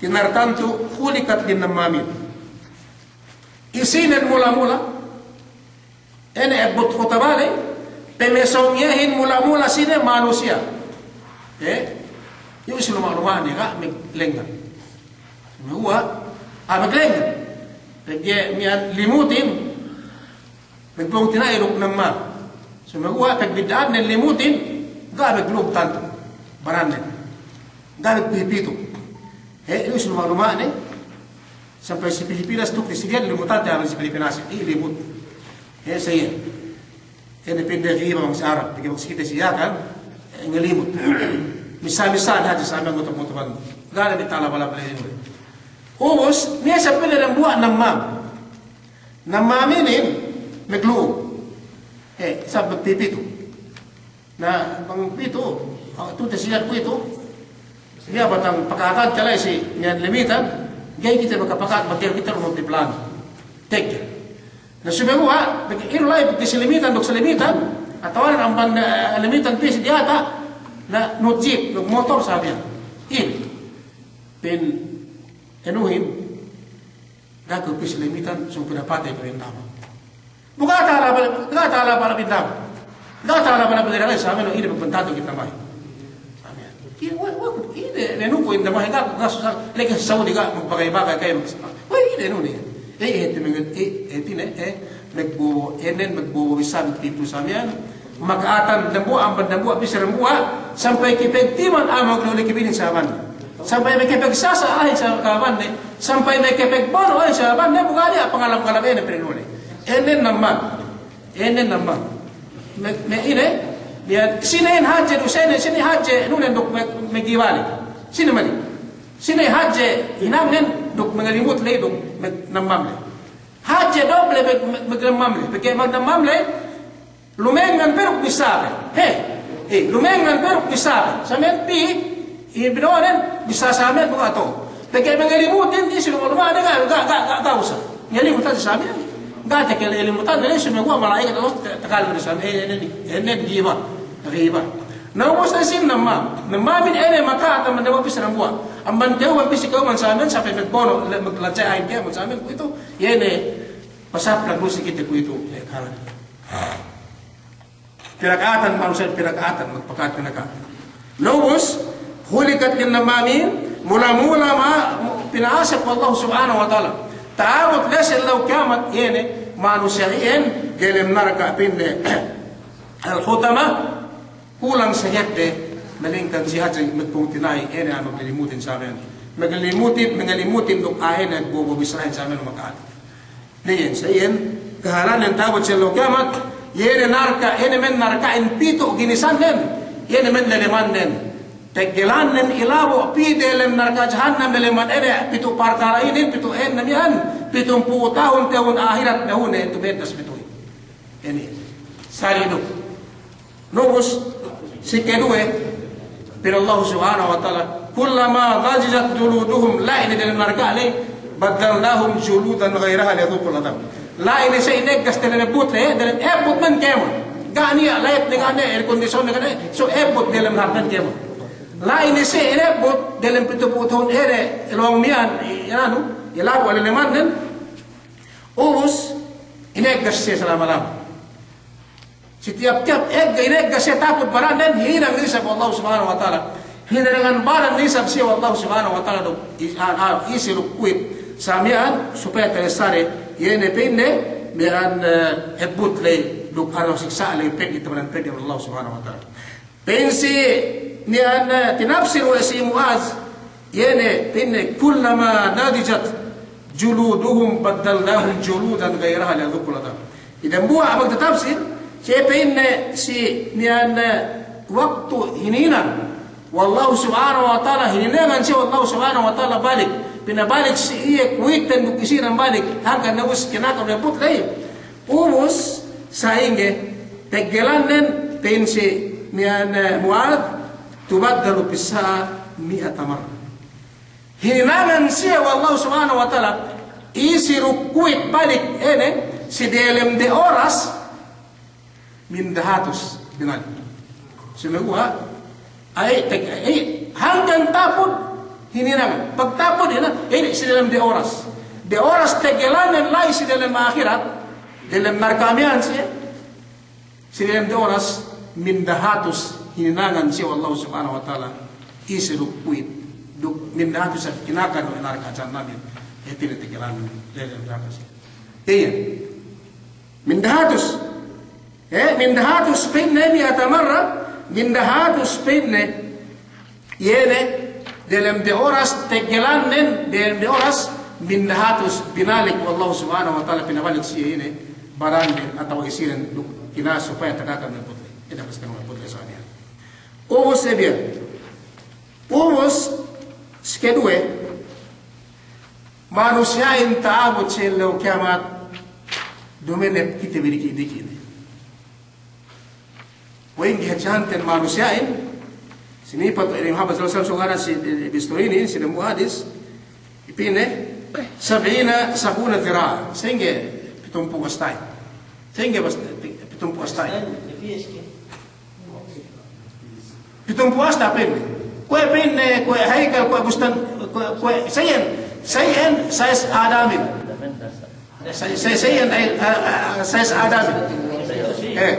tinartantu hulikat lin nammamin. Isinen mula-mula, ine ebbut hutama ley, pemesong iyehin mula-mula sine manusiya'. Eh? Iyu' si luma'-luma'ne ga' meglengngan. Sumeguwa', ah, meglengngan. Pegge' miya'an limutin, megbungtina'i duk nammam. Sumeguwa' pegbidda'annen limutin, ga' meglub tantu. Barannen. Ga' megpipitu. Eh, iyu' si luma'-luma'ne, sampay si Pilipinas duk si Sirian limutante aran si Pilipinas, iye limut. Eh, sa iyan. Ine pa'inde ghiba bang si Arab, pegge' bang si kite si Yakan, eh, ngelimut. Missā-missā hadja sa miya'an ngutup-ngutupan. Ga' ne bi talab-alab ley inu. Ubus, niya' sa pa'inde dambuwa' nammam. Nammam inin, meglub. Eh, isab magpipitu. Na, bang pitu, ah, tu te siyat kuwe'itu, niya' batang paka'atan kalay si, niya' limitan, ga'i kite makapaka'at, bakil kite lumut di plan. Tegge. Na, sumeguwa', bagi ilu la'i, bagi si limitan, duk si limitan, atawa amban, eh, limitan pī si diyata', na, nuhut jeep, duk motor sabiyan. Inin. Pa'in, enuhin, Ga'i ku pī si limitan, sōng pinapatey pa'in dama. Bu ga' talab-alab, ga' talab-alab in dama. Ga' talab-alab in dama, sa miya'an ine magbantatu kite mahin. Sa miya'an. Ine, we', we', ine, ine nuku in dama, ga', ga' susa, lagi Saudi ga', magbagay-bagay kayu. We', ine nu ne. Eh, eh, te mengel, eh, eh, tine, eh, magbobo, enen magbobo bissā magpitu sa miya'an. Maka'atan dambuwa', amban dambuwa', pī si dambuwa', sampay kepegtiman a'a maglo'o ley kebinin sahabanne. Sampay me' kepegsasa' a'a sahabanne, sampay me' kepegbono' a'a sahabanne, bu ga' niya' pangalab-ngalab ene pa'in ule. Enen nammam. Enen nammam. Me', me' ine, biya' sine hadje du sine, sine hadje nunen duk me', me' ghiba ley. Sine mali. Sine hadje hinangen duk mengelimut ley duk me', nammam ley. Hadje doble me', me', me' nammam ley. Pegge' me' nammam ley, lumengngan pe duk bissā pe. He. Eh, lumengngan pe duk bissā pe. Sa miya'an pī, i bino'onen bissā sa miya'an bu ga' to'o. Pegge' me' ngelimutin, isi luma'-luma'ne ga', ga', ga', ga', ga' usa. Ngelimut hadja sa miya'an. Ga' tekka ngelimutan, dali sumeguwa' mala'ikat Allah te-, tekka ngelimutan sa miya'an. Eh, enen, enen ghiba. Ghiba. Na ubus ne sīn nammam. Nammamin ene maka'at amban dambuwa' pī si dambuwa'. Amban ka'uman pī si ka'uman sa miya'an sampay magbono', le-, maglaja' a'ahin kēmon sa miya'an. Kuwe'itu, iye ne pasaplag du si kite kuwe'itu. Iye kalan. Pinaka'atan manusiya', pinaka'atan, magpaka'at pinaka'at. Na ubus, hulikat lin nammamin, mula-mula ma-, pina'asep we' Allah Subhanahu wa Ta'ala. Ta'abut la'i si ellew kiyamat, iye ne, manusiya' iyan, delem narka' pa'inde, al-hutama, kulang sahedde, malingkan si hadja magpungtina'i, iye ne, a'a maglimutin sa miya'an. Maglimutin, maglimutin duk a'a ine, bobo bissāhin sa miya'an maka'at. Iyan, sa iyan, kahālannen ta'abut si ellew kiyamat, iye ne narka', iye ne me' narka'in pitu' ginisannen, iye ne me' lelemannen. Teggelannen ilabo' pī delem narka' jahannam leleman ede, pitu' parkala' inin, pitu' ēn ne miya'an, pitumpū' tahun, tahun ahirat, tahun ne, tu beddas pitu'in. Inin. Sali' du. Na ubus, si keduwe, pa'in Allah Subhanahu wa Ta'ala, "Kullama nadijat juluduhum," la'i ne delem narka' ley, "baddalnahum juludan ghayraha liyadhuqul adhab." La'i ne siye ineggas delem ebbut ley, delem ebbut men kēmon. Ga' niya' light ne, ga' niya' air condition ne, ga' niya', so ebbut delem lahat men kēmon. La'i ne siye inebbut delem pitumpū' tahun ede, lowang miya'an, i-, anu, ilabo' lelemannen. Ubus, ineggas siye salama-lama. Si tiyap-tiyap egga, ineggas siye taput barannen, hinang ne isab we' Allah Subhanahu wa Ta'ala. Hinangan baran ne isab siye we' Allah Subhanahu wa Ta'ala duk, i-, a-, a-, isi duk kuwit. Sa miya'an, supaya talessane, iye ne pa'inde, miya'an, eh, ebbut ley, duk anu siksa' ley, peddi' tabanan peddi' we' Allah Subhanahu wa Ta'ala. Pa'in si, miya'an, eh, tinapsir we' si Mu'az, iye ne, pa'inne, "Kullama nadijat juluduhum baddalnahum juludan ghayraha liyadhuqul adhab." Dambuwa' magtatapsir, siye pa'inne si, miya'an, eh, waktu hininang we' Allahu Subhanahu wa Ta'ala, hininangan siye we' Allahu Subhanahu wa Ta'ala balik, pinabalik si iye kuwiten duk isinen balik, hangkan ne ubus kinaka' we' ebbut ley. Ubus, sa'ingge, teggelannen, pa'in si, miya'an, eh, Mu'az, "Tubaddalu fis sa'a mi'ata marra." Hininangan siye we' Allah Subhanahu wa Ta'ala, isi duk kuwit balik ine, si delem de oras, mindahatus binalik. Sumeguwa', ay, teg-, ay, hangkan tapud hininangan. Pagtapud hininangan, ine si delem de oras. De oras tegelanen la'i si delem ahirat, delem narka' miya'an siye. Si delem de oras, mindahatus hininangan siye we' Allah Subhanahu wa Ta'ala, isi duk kuwit, duk mindahatus kinakan we' narka' jahannamin, hātinen tegelanen, delem narka' siye. Iye. Mindahatus. Eh, mindahatus pa'inne mi'ata marra, mindahatus pa'inne, iye ne, delem de oras tegelanen, delem de oras mindahatus binalik we' Allah Subhanahu wa Ta'ala, pinabalik siye ine, barannen atawa isinen duk kina supaya takakan me' putle. Ine, pas kan me' putle sa' niya'. Ubus, eh, biya'. Ubus, sikeduwe, manusiya'in ta'abut si ellew kiyamat, duma'in ne kite bi diki'-diki' ne. Kuwe' ingge hadja'anten manusiya'in, sinipat we' Nabi Muhammad sallallahu alaihi wasallam, sugana si, eh, bistuhin, si dambuwa' hadis, pa'inne, sab'ina, sab'una dhira'an, sa'ingge pitumpū' asta'in. Sa'ingge bas-, pitumpū' asta'in. Pitumpū' asta' pa'inne. Kuwe' pa'inne, kuwe' haykal, kuwe' bustan, kuwe', kuwe' sa'iyan, sa'iyan, size Adamin. Sa-, sa-, sa'iyan, ay, a, a, a, size Adamin. Eh.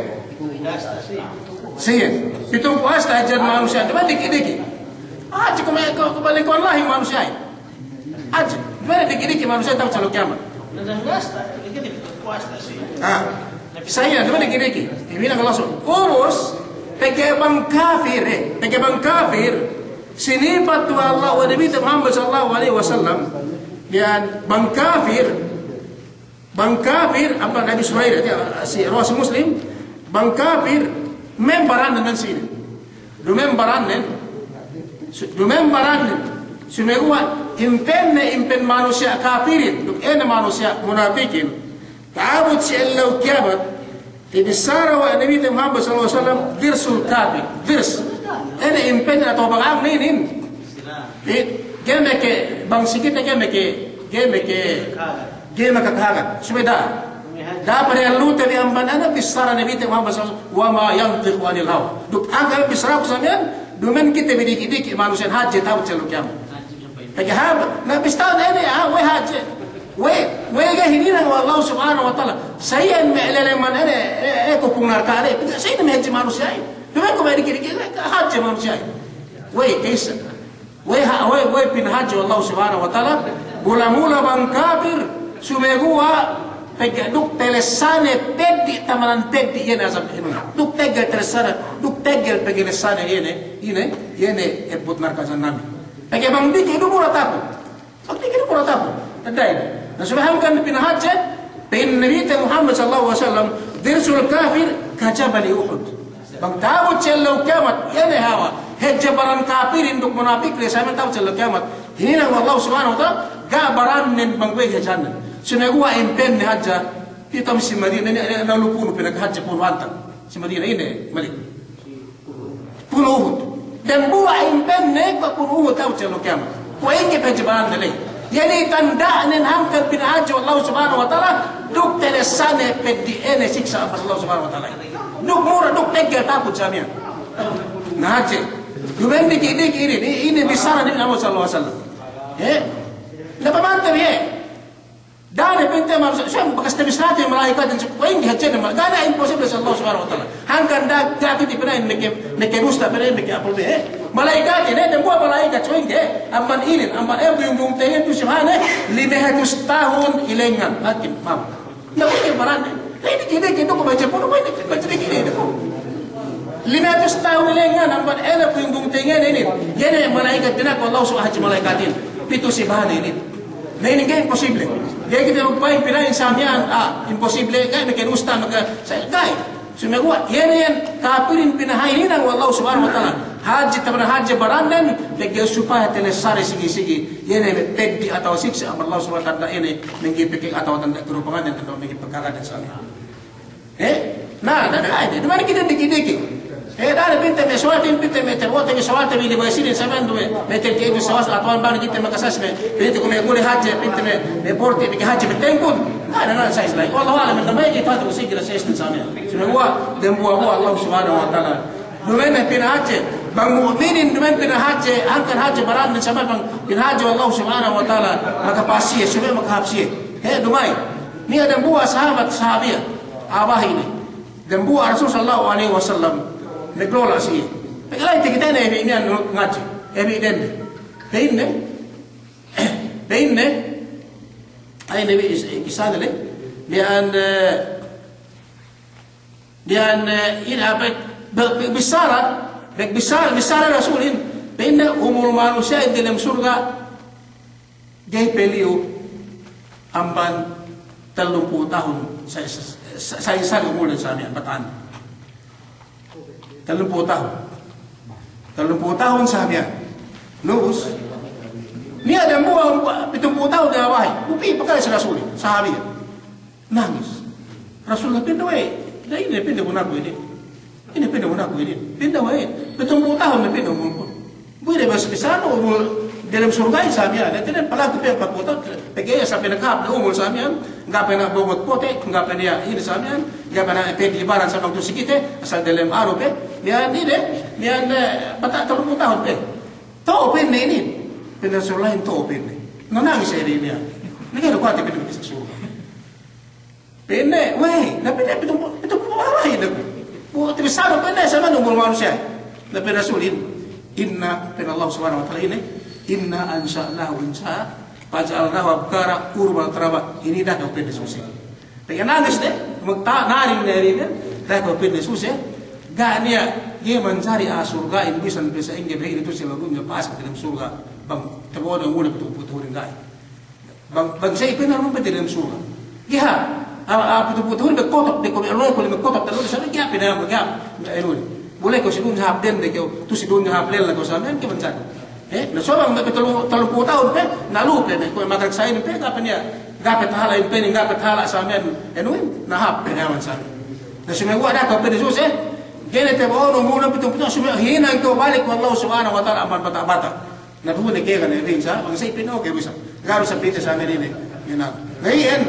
Sa'iyan. Pitumpū' asta' hadja manusiya', duma'in diki'-diki'. Hadja kume-, ku-, kumalingkuhan lahi manusiya'. Hadja. Duma'in diki'-diki' manusiya' ta'abut si ellew kiyamat. Ah. Sa'iyan, duma'in diki'-diki'. Ine langsung. Ubus, pegge' bang kafir, eh, pegge' bang kafir, sinipat we' Allah, we' Nabi Muhammad sallallahu alaihi wasallam, iyan bang kafir, bang kafir, amban Abi Hurairah, iye, si, riwayat Muslim, bang kafir, duma'in barannen sine. Duma'in barannen, su-, duma'in barannen, sumeguwa' impenne, impen manusiya' kafirin, duk ine manusiya' munapikin, ta'abut si ellew kiyamat, tibissara we' Nabite Muhammad sallallahu alaihi wasallam, dirsul kafir, dirs. Ine impennen atawa bagang inin. I, ga'i meke, bang sikite ga'i meke, ga'i meke, ga'i meke kahagad. Subey da'a. Da'a pe diyalute bi amban ine bissara Nabite Muhammad sallallahu alaihi wasallam, wa ma yantiqu anil hawa. Duk angkan bissaraku sa' miya'an, duma'in kite bi diki'-diki' manusiya'in hadje ta'abut si ellew kiyamat. Pegge' hāp, na bissara ine, ah, we' hadje. We', we' ga'i hininang we' Allah Subhanahu wa Ta'ala. Sa'iyan me' leleman ine, eh, eh, kupung narka'de. Sa'iyan me' hadje manusiya'in. Duma'in ku me' diki'-diki', hadje manusiya'in. We' ka'issa. We' ha-, we', we' pinahadje we' Allah Subhanahu wa Ta'ala. Mula-mula bang kafir, sumeguwa' pegge' duk telessane peddi', tamanan peddi' iye ne azab jahannam. Duk teggel telessane, duk teggel pegelessane iye ne, ine, iye ne ebbut narka' jahannam. Pegge' bang diki' du mura tapun. Pagdiki' du mura tapun. Tada'in. Na subey hangkan pinahadje, pa'in Nabite Muhammad sallallahu alaihi wasallam, dirsul kafir ka jabali Uhud. Bang ta'abut si ellew kiyamat, iye ne hawal hadje baran kafirin duk munapikin, sa' miya'an ta'abut si ellew kiyamat, hininang we' Allah Subhanahu wa Ta'ala, ga' barannen bang kuwe' hadje jahannam. Sumeguwa' impenne hadja, pitu si Madina, ine, ine, ine, lu'u punu, pinakahadje punu antag. Si Madina ine, mali. Punu Uhud. Dambuwa' impenne kuwe' punu Uhud ta'abut si ellew kiyamat. Kuwe' ingge pe hadje baranne ley. Iye ne tanda'nen hangkan pinahadje we' Allah Subhanahu wa Ta'ala, duk telessane peddi' ine siksa' amban Allah Subhanahu wa Ta'ala. Duk mura, duk teggel tapun sa' miya'an. Na hadje. Duma'in diki'-diki' inin, inin bissara Nabi Muhammad sallallahu alaihi wasallam. Eh? Na pamante bi, eh? Da'a ne pa'inte manusiya', siye bakas tabissarate malaikatin, kuwe' ingge hadjene, ga' ne imposible si Allah Subhanahu wa Ta'ala. Hangkan da'a, da'a kite pina'in meke, meke dusta, pina'in meke apul be, eh. Malaikatin, eh, dambuwa' malaikat, kuwe' ingge, eh. Amban inin, amban, eh, buyung-buyung tengngen tu si mane, lime hatus tahun ilengngan. Lakin, maap. Na kuwe' ingge baranne. Na inin kite, kite ku baca punu, kuwe' inin baca kite, kite ku. Lime hatus tahun ilengngan, amban ine buyung-buyung tengngen inin. Iye ne malaikat, pina'in Allah Subhanahu wa Ta'ala malaikatin. Pitu si bane inin. Na inin ga'i imposible. Ga'i kite magpa'in pina'in sa' miya'an, ah, imposible, ga'i meke dusta, meke, sa', ga'i. Sumeguwa', iye ne iyan kafirin pinahaninang we' Allah Subhanahu wa Ta'ala. Hadje, tamanan hadje barannen, pegge' supaya telessane sigi-sigi. Iye ne peddi' atawa siksa' amban Allah Subhanahu wa Ta'ala inin, mangga'i pegge' atawa tanda' karupangannen, tanda' mangga'i pagkahagad sa' miya'an. Eh? Na, na, na, ay, duma'in kite diki'-diki'. Eh, da'a ne pinte me' sawal te, pinte me' te, wote me' sawal te bi libaysinin saman duwe. Me' te ke itu sawas atuwan bang kite makasas me'. Pinte ku me' guli hadje, pinte me', me' porti, me' hadje, me' tengkun. Da'a ne na sa' islay. Wallahu a'lam, me' damay kite hatu sikira sa' islay saman. Sumeguwa' dambuwa'-buwa' Allah Subhanahu wa Ta'ala. Duma'in ne pinahadje. Bang mu'minin duma'in pinahadje, hangkan hadje baran ne saman bang pinahadje Allah Subhanahu wa Ta'ala. Makapasiye, sumeguwa' makahāp siye. He, duma'in. Niya' dambuwa' sahabat, sahabiya. A'a bahi' ne. Dambuwa' Rasul sallallahu alaihi wasallam maglola' siye. Pegge' la'i takitene bi miya'an ngadji'. Bi dende. Pa'inne, pa'inne, ay, ne bi is-, kisah ne le. Miya'an, eh, miya'an, eh, ine, apa, be-, be-, bissara, be-, bissara, bissara Rasulin. Pa'inne, umul manusiya'in diyalem surga' ga'i pe liyu amban tellumpū' tahun sa-, sa-, sa-, sa-, sa-, umulden sa' miya'an, bata'an. Tellumpū' tahun. Tellumpū' tahun sa' miya'an. Nubus. Niya' dambuwa' pitumpū' tahun niya' bahi'. Bu pī pakale si Rasulin, sahabiya. Nangis. Rasulullah, pa'inne we', da ine pa'inne bu naku inin. Ine pa'inne bu naku inin. Pa'inne we', pitumpū' tahun ne pa'inne umulkun. Bu ine bas bissānu umul diyalem surga'in sa' miya'an. Ine palaku pe ampatpū' tahun. Pegge' sampay nakahāp ne umul sa' miya'an. Ga' pe na' bongot pote', ga' pe niya' ine sa' miya'an. Ga' pe na' pe di baran sa' bang tu'u si kite, asal diyalem anu pe. Miya'an ine, miya'an, eh, bata' tellumpū' tahun pe. To'o pa'inne inin. Pa'inne Rasulullahin to'o pa'inne. Na nangis iye miya'an. Nangis du kuwe' te pa'inne bi si surga'. Pa'inne, we', na pa'inne, pitu, pitu, we' ne. Bu, tabissā du pa'inne, sa' miya'an umul manusiya'. Na pa'in Rasulin, inna, pa'in Allah Subhanahu wa Ta'ala inin, inna ansha'nahu insha'a, faja'alnahu abkara, urban atraba. Inin da'a kew pa'inne suse. Pegge' nangis ne, magta-, naring ne inin, da'a kew pa'inne suse. Ga' niya', ga'i manjari a'a surga'in bisan pe sa'ingge bahi' inin tu'u si lagunya pas ke dem surga'. Bang, tabo'o ne mula pitu, pitu, pitu, ga'i. Bang, bang sa' ipinarun pe diyalem surga'. Giha, a, a, putu-putuhun me' kotok, de ko' me' loy ko' me' kotok, talu de sa' giha pe na, giha, anu ne. Bole ko' si dunya hāp dende kew, tu'u si dunya hāp lella kew sa' miya'an ke manjari. Eh, na so bang me' tellu, tellumpū' tahun pe, na lu'u pe ne, ko' me' magrak sa'in pe, ga' pe niya', ga' pe tahala' in pe ne, ga' pe tahala' sa' miya'an, anu, na hāp pe ne awan sa' miya'an. Na sumeguwa' da'a kew pa'inne suse, ga'i ne tabo'onu muna pitu-pitu, sumeguwa' hinang kew balik we' Allah Subhanahu wa Ta'ala amban bata'-bata'. Na duwe ne kēgan ne rin sa', bang sa' ipina'u ke bisa. Ga'i du sa' pite sa' miya'an inin. Inin. Na iyan,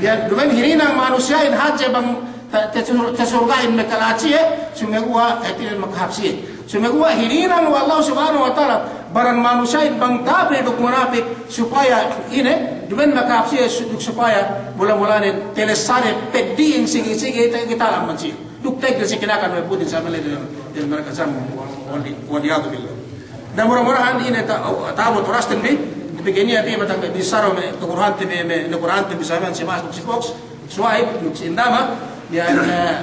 iyan duma'in hininang manusiya'in hadje bang ta-, ta-, tasurga'in me' kala'at siye, sumeguwa' hātinen makahāp siye. Sumeguwa' hininang we' Allah Subhanahu wa Ta'ala, baran manusiya'in bang tapli duk munapik, supaya ine, duma'in makahāp siye, su-, duk supaya mula-mulanen, telessane, peddi'in sigi-sigi, ite, kite alam man siye. Duk tegel si kinakan we' putin sa' mele dem, dem narka' jahannam, wal, wal, wal iyadhu billah. Na mura-murahan ine ta-, ta'abut orasten bi, dipegge' niya' bi matang me' bissara me' kaguruhante bi, me' naguruhante bi sa' miya'an si Mas duk si Fox, Suwaib, duk si Indama, iyan, eh,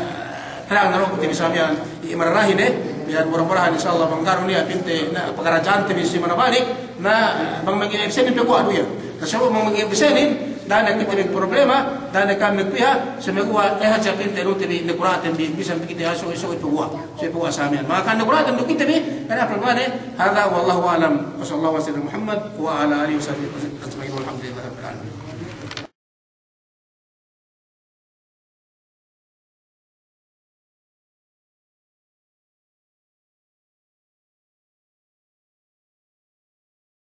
tenang na roku te bi sa' miya'an, iye mararahi ne, iyan mura-murahan insya Allah bang ga'i du niya' pinte, na, pakaradja'ante bi si manabalik, na, bang maging absenin pe kuwe' du iyan. Kasi bang maging absenin, da'a ne kite magproblema, da'a ne kami kuya, sumeguwa' eh hadja pinte lu te bi, nakura'ten bi, bisan bi kite asu, isu itu kuwe'. Sumeguwa' sa' miya'an. Maka nakura'ten du kite bi, kana problema ne, hadha wallahu a'lam. Wa sallallahu ala sayyidina Muhammad, wa ala alihi wa sahbihi ajma'in, walhamdulillahi rabbil alamin.